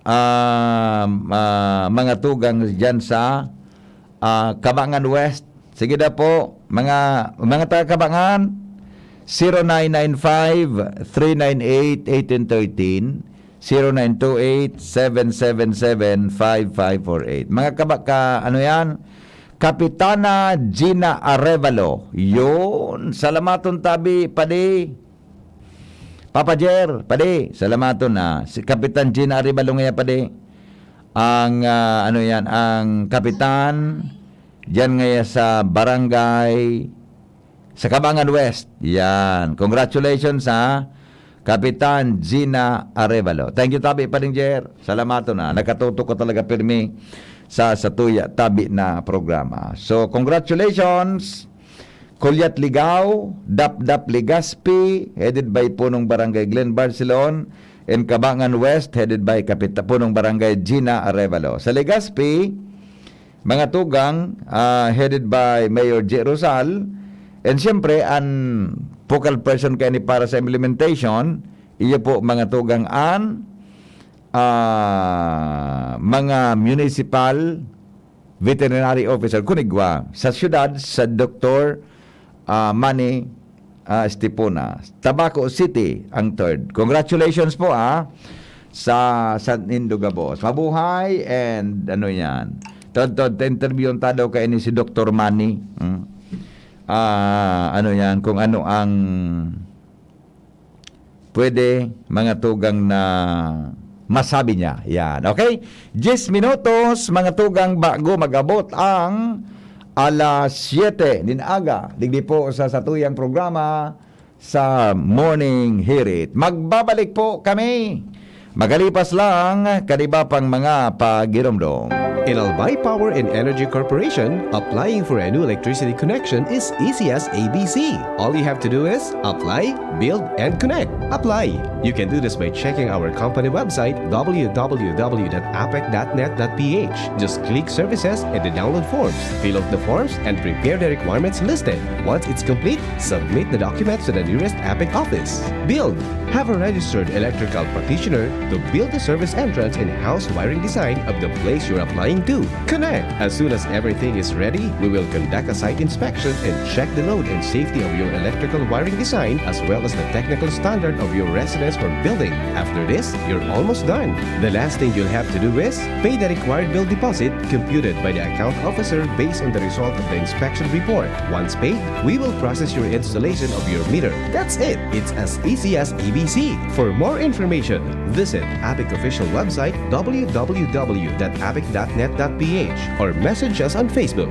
ah, ah, mga tugang dyan sa, ah, Cabangan West. Sige na po, mga, mga taga Cabangan, zero nine nine five, three nine eight, eighteen thirteen, zero nine two eight, seven seven seven, five five four eight. Mga kaba-, ka, ano yan? Kapitana Gina Arevalo. Yun. Salamaton tabi, padi. Papa Jer, padi. Salamaton na. Si Kapitan Gina Arevalo nga, padi. Ang, ah, ano yan, ang kapitan, diyan ngaya sa barangay, sa Cabangan West. Yan. Congratulations, ha, Kapitan Gina Arevalo. Thank you, tabi, Pading Jer. Salamaton na. Nakatutok ko talaga pirmi sa, sa tuya, tabi na programa. So, congratulations, Culiat, Ligao, Dapdap, Legazpi, headed by Punong Barangay Glenn Barcelon, and Cabangan West, headed by Kapita-, Punong Barangay Gina Arevalo. Sa Legazpi, mga tugang, ah, headed by Mayor J. Rosal. And siyempre, ang focal person kaini para sa implementation, iyo po, mga tugang, an, ah, mga municipal veterinary officer, kun igwa, sa siyudad, sa Doktor, ah, Manny, ah, Estipona. Tabaco City ang third. Congratulations po, ah, sa San Indo Gabos. Mabuhay and ano yan. Tod-tod, interviewon ta daw kaini si Doktor Manny. Hmm. Ah, ano yan, kung ano ang pwede, mga tugang, na masabi niya. Yan. Okay? Diyes minutos, mga tugang, bago mag-abot ang, alas siyete nin aga, digdi po sa satuyang programa sa Morning Hirit. Magbabalik po kami makalipas lang kan iba pang mga pagiromdom. In Albay Power and Energy Corporation, applying for a new electricity connection is easy as A B C. All you have to do is apply, build, and connect. Apply. You can do this by checking our company website, w w w dot apec dot net dot p h. Just click services and the download forms. Fill out the forms and prepare the requirements listed. Once it's complete, submit the documents to the nearest APEC office. Build. Have a registered electrical practitioner to build the service entrance and house wiring design of the place you're applying to. Connect. As soon as everything is ready, we will conduct a site inspection and check the load and safety of your electrical wiring design as well as the technical standard of your residence or building. After this, you're almost done. The last thing you'll have to do is pay the required bill deposit computed by the account officer based on the result of the inspection report. Once paid, we will process your installation of your meter. That's it. It's as easy as A B C. For more information, visit APEC official website w w w dot apec dot net dot p h or message us on Facebook.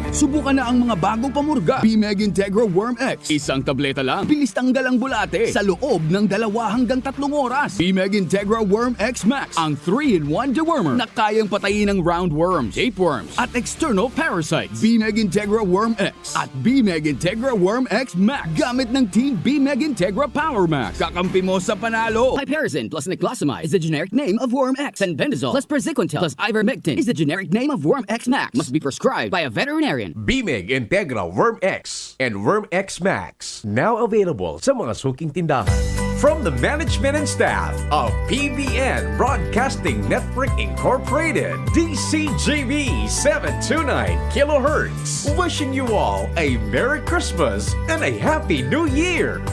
Subukan na ang mga bagong pamurga, Bimeg Integra Worm X. Isang tableta lang, bilis tanggal ang bulate sa loob ng dalawa hanggang tatlong oras. Bimeg Integra Worm X Max, ang three-in-one dewormer na kayang patayin ang roundworms, tapeworms, at external parasites. Bimeg Integra Worm X at Bimeg Integra Worm X Max, gamit ng Team Bimeg Integra Power Max. Kakampi mo sa panalo! Piperazine plus niclosamide is the generic name of Worm X, and bendazole plus praziquantel plus ivermectin is the generic name of Worm X Max. Must be prescribed by a veterinarian. Bimeg Integra Worm X and Worm X Max, now available sa mga suking tindahan. From the management and staff of P B N Broadcasting Network Incorporated, D C G B seven two nine kilohertz, wishing you all a Merry Christmas and a Happy New Year!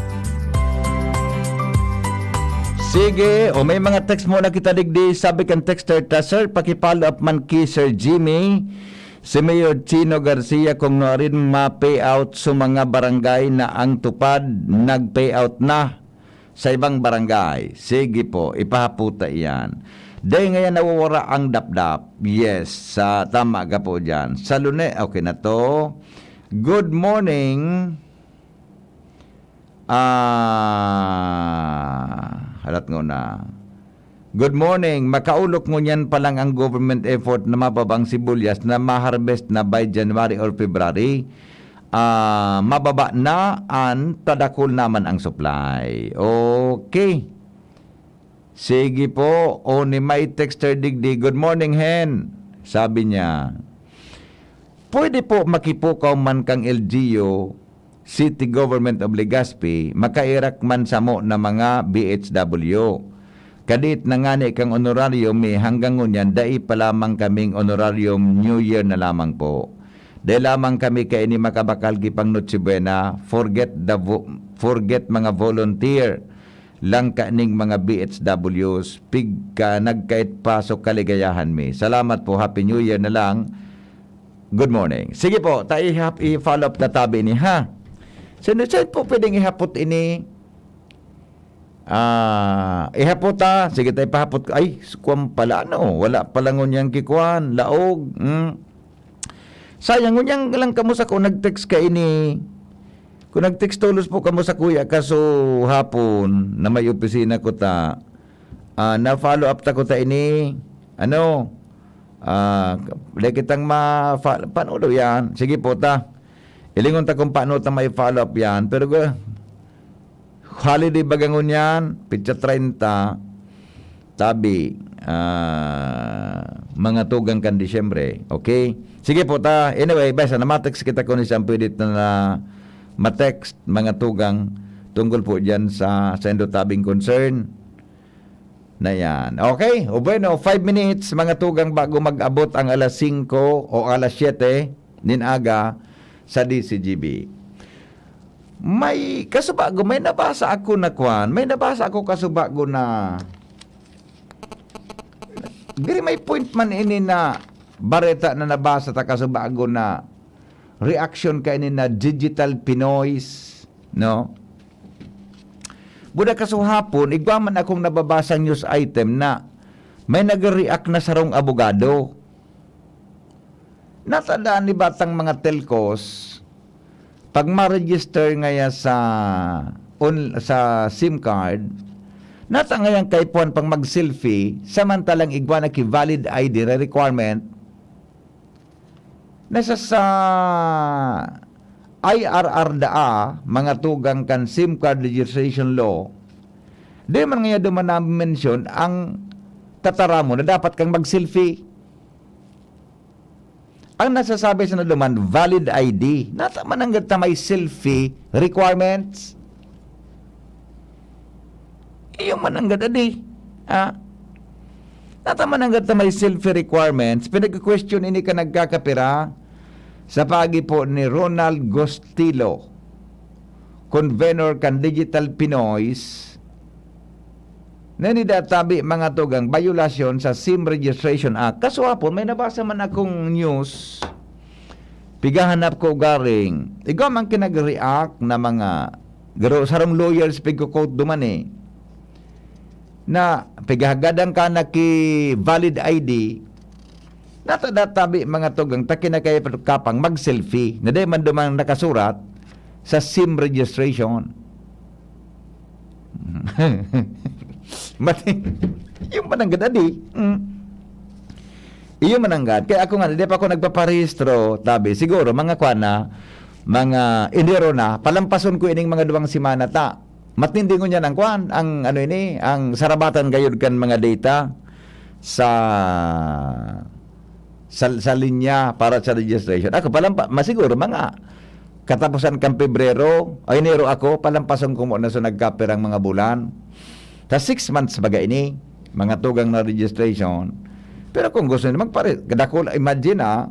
Sige, o may mga text muna kita digdi. Sabi kan texter ta, "Sir, paki-follow up man ki Sir Jimmy, si Mayor Chino Garcia kung nuarin ma-payout sa mga barangay na ang tupad nag-payout na sa ibang barangay." Sige po, ipahaputa iyan. Dahil ngayon nawawara ang dapdap. Yes, sa tama ka po dyan. Sa Lune, okay na to. Good morning. Ah, halat ngona. Good morning. Makaolok ngunyan pa lang ang government effort na mababa ang sibuyas na ma-harvest na by January or February. Ah, mababa na an tadakol naman ang supply. Okay. Sige po. O ni may texter digdi, "Good morning, Hen." Sabi niya, "Pwede po makipukaw man kang L G U, City Government of Legazpi, makairak man samo na mga B H W. Kadit na ngani kang honorarium mi hanggang ngunyan dai pa lamang kaming honorarium, New Year na lamang po. Dai lamang kami kaini makabakal ki pang Noche Buena, forget the vo- forget mga volunteer lang kaning mga B H Ws, pigka nagkait pa so kaligayahan mi. Salamat po, Happy New Year na lang." Good morning. Sige po, ta ihap, i-follow up ta tabi ini, ha? Sino, sino po pwedeng ihapot ini? Ah, ihapot ta. Sige, ta ipahapot ko. Ay, kuwan pala, ano? Wala pala ngunyan kikuan. Laog. Hmm. Sayang, ngunyan lang kamo sa ko nag-text ka ini. Kung nag-text tolos po kamo sa kuya, kaso hapon na may opisina ko ta, ah, na-follow up ta ko ta ini. Ano? Ah, dai kitang ma-, fa-, paano daw yan? Sige po ta. Ilingon ta kung paano ta may follow up yan. Pero ga-, holiday baga ngunyan, pitsa treinta, tabi, ah, mga tugang kan Disyembre. Okay? Sige po ta. Anyway, basta na-text kita kung isang pwede na, na ma-text mga tugang tungkol po dyan sa sendo tabing concern. Na yan. Okay? O bueno, five minutes, mga tugang, bago mag-abot ang alas singko o alas siyete nin aga sa D C G B. May kasubago, may nabasa ako na kwan, may nabasa ako kasubago na diri may point man ini na bareta na nabasa ta kasubago na reaction kaini na digital Pinoys, no? Buda kasuhapon, igwa man akong nababasang news item na may nag-react na sarong abogado. Natandaan ni batang mga telcos, pag ma-register ngaya sa on-, sa SIM card, nata ngayang kaipuhan pang mag-selfie, samantalang igwa na ki valid I D na requirement, nasa sa I R R daa, mga tugang kan SIM card registration law, di man ngaya duman na-mention ang tataramon na dapat kang mag-selfie. Ang nasasabi sana duman, valid I D. Nata man nanggad ta may selfie requirements? Iyo man nanggad adi. Ha? Nata man nanggad ta may selfie requirements? Pinag-question ini kan nagkakapira sa paagi po ni Ronald Gostilo, convenor kan Digital Pinoys, na nida tabi mga tugang bayolasyon sa SIM Registration Act. Kasuhapon, may nabasa man akong news, pigahanap ko garing. Igwa man kinag-react na mga, garo, sarong lawyers, pigko-quote duman eh, na pigahagadan ka na ki valid I D, nata da tabi mga tugang, ta kinakaya pa kapang mag-selfie, na di man duman nakasurat sa SIM registration. Mati, yung mananggad, adi. Mm. Iyo mananggad. Kaya ako nga, di pa ako nagpaparehistro, tabi. Siguro, mga kwan na, mga Enero na, palampason ko ining mga duwang semana ta. Matindi ngunyan ang kwan, ang ano ini, ang sarabatan gayud kan mga data sa, sa, sa linya para sa registration. Ako, palampa-, masiguro, mga katapusan kan Pebrero, ay, Enero ako, palampason ko muna sa nagkapirang mga bulan. Sa six months baga ini, mga tugang na registration. Pero kung gusto nila magpare-, kadakul, imagine, ah,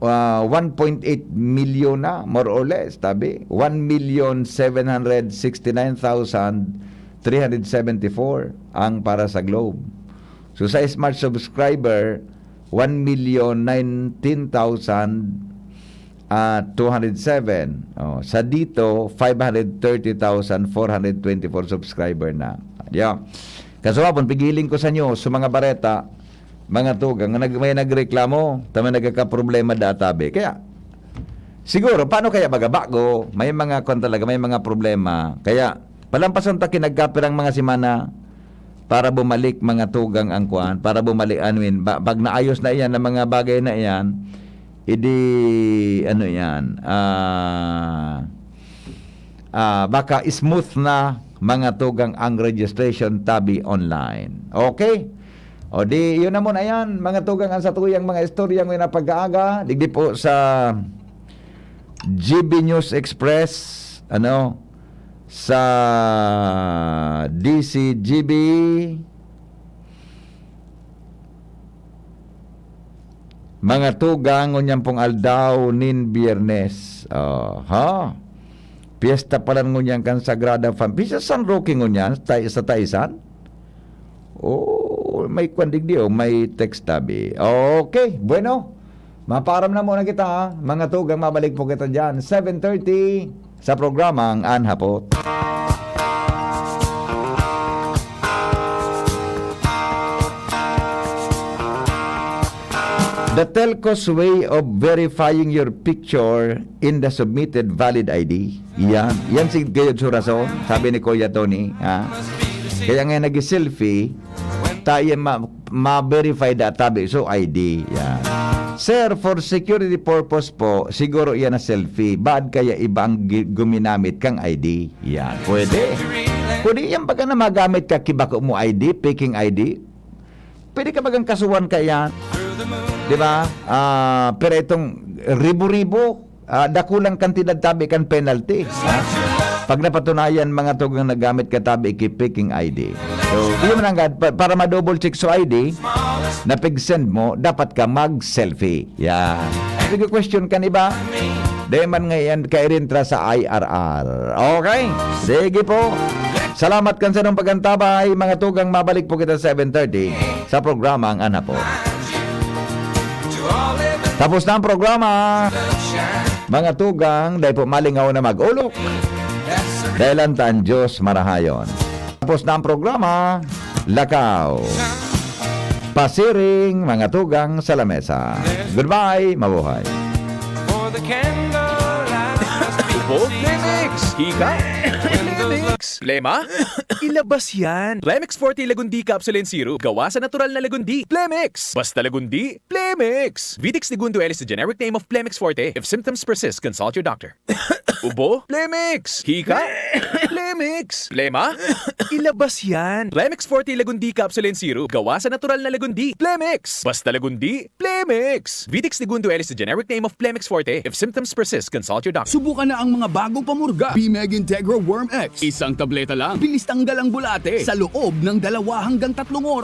ah, one point eight million na, more or less, tabi. One million seven hundred sixty-nine thousand three hundred seventy-four ang para sa Globe. So, sa Smart subscriber, one million nineteen thousand, ah, two hundred seven. Oh, sa Dito, five hundred thirty thousand four hundred twenty-four subscriber na. Yeah. Kasuhapon, pigiling ko sa inyo, sa mga bareta, mga tugang, nga nag-, may nagreklamo, ta may nagkakaproblema da tabi. Kaya, siguro, paano kaya baga bago? May mga kwan talaga, may mga problema. Kaya, palampason ta ki nagkapirang mga semana para bumalik mga tugang ang kwan, para bumalik, ano yun, ba-, pag naayos na iyan, ang mga bagay na iyan, idi, ano yan, ah, ah, baka smooth na mga tugang ang registration tabi online. Okay? O di, yun na muna yan, mga tugang, ang satuyang mga istorya ngayon na pag-aaga, digdi po sa G B News Express, ano, sa D C G B, mga tugang, ngunyan pong aldaw nin Biyernes. Oh, ha? Piyesta pala ngunyan kan Sagrada Fam-, Piyesta San Roque ngunyan, sa Tai-, sa Taisan? Oh, may kwan digdi, oh, may text tabi. Okay, bueno. Mapaaram na muna kita, ha? Mga tugang, mabalik po kita dyan, seven thirty, sa programang An Hapot. The telco's way of verifying your picture in the submitted valid I D. Yan. Yan si Gayod Surason, sabi ni Kuya Tony, ha? Kaya nga nag-selfie, tayo ma-, ma-verify da tabi. So, I D. Yan. Sir, for security purpose po, siguro yan na selfie. Bad kaya iba ang gi-, guminamit kang I D. Yan. Pwede. Kundi yan baga na magamit ka, kibako mo I D, faking I D. Pwede ka bagang kasuhan ka yan. Di ba? Ah, pero itong ribo-ribo, ah, dakulang kantidad tabi kan penalty. Ha? Pag napatunayan, mga tugang, nagamit ka tabi ki faking I D. So, yun man ang gad-, pa-, para ma-double check so I D, na pag-send mo, dapat ka mag-selfie. Yan. Sige, question kan iba. Di man ngayon kairintra sa I R R. Okay? Sige po. Salamat kan sarong pagantabay. Mga tugang, mabalik po kita seven thirty sa programa ang An Hapot. Tapos na ang programa. Mga tugang, dahil po malingaw na mag-olok. Dahil ang tan Diyos marahayon. Tapos na ang programa. Lakaw. Pasiring, mga tugang sa lamesa. Goodbye, mabuhay. Ubo, Plemix. Hika, Plemix. Plema, ilabas yan. Plemix Forte Lagundi Capsule and Syrup. Gawa sa natural na lagundi. Plemix. Basta lagundi, Plemix. Vitex Negundo L is the generic name of Plemix Forte. If symptoms persist, consult your doctor. Ubo, Plemix. Hika, Plemix. Plema, ilabas yan. Plemix Forte Lagundi Capsule and Syrup. Gawa sa natural na lagundi. Plemix. Basta lagundi, Plemix. Vitex Negundo L is the generic name of Plemix Forte. If symptoms persist, consult your doctor. Subukan na ang mga bagong pamurga. Bimeg Integra Worm X. Isang tableta lang. Bilis tanggal ang bulate sa loob ng dalawa hanggang tatlong oras.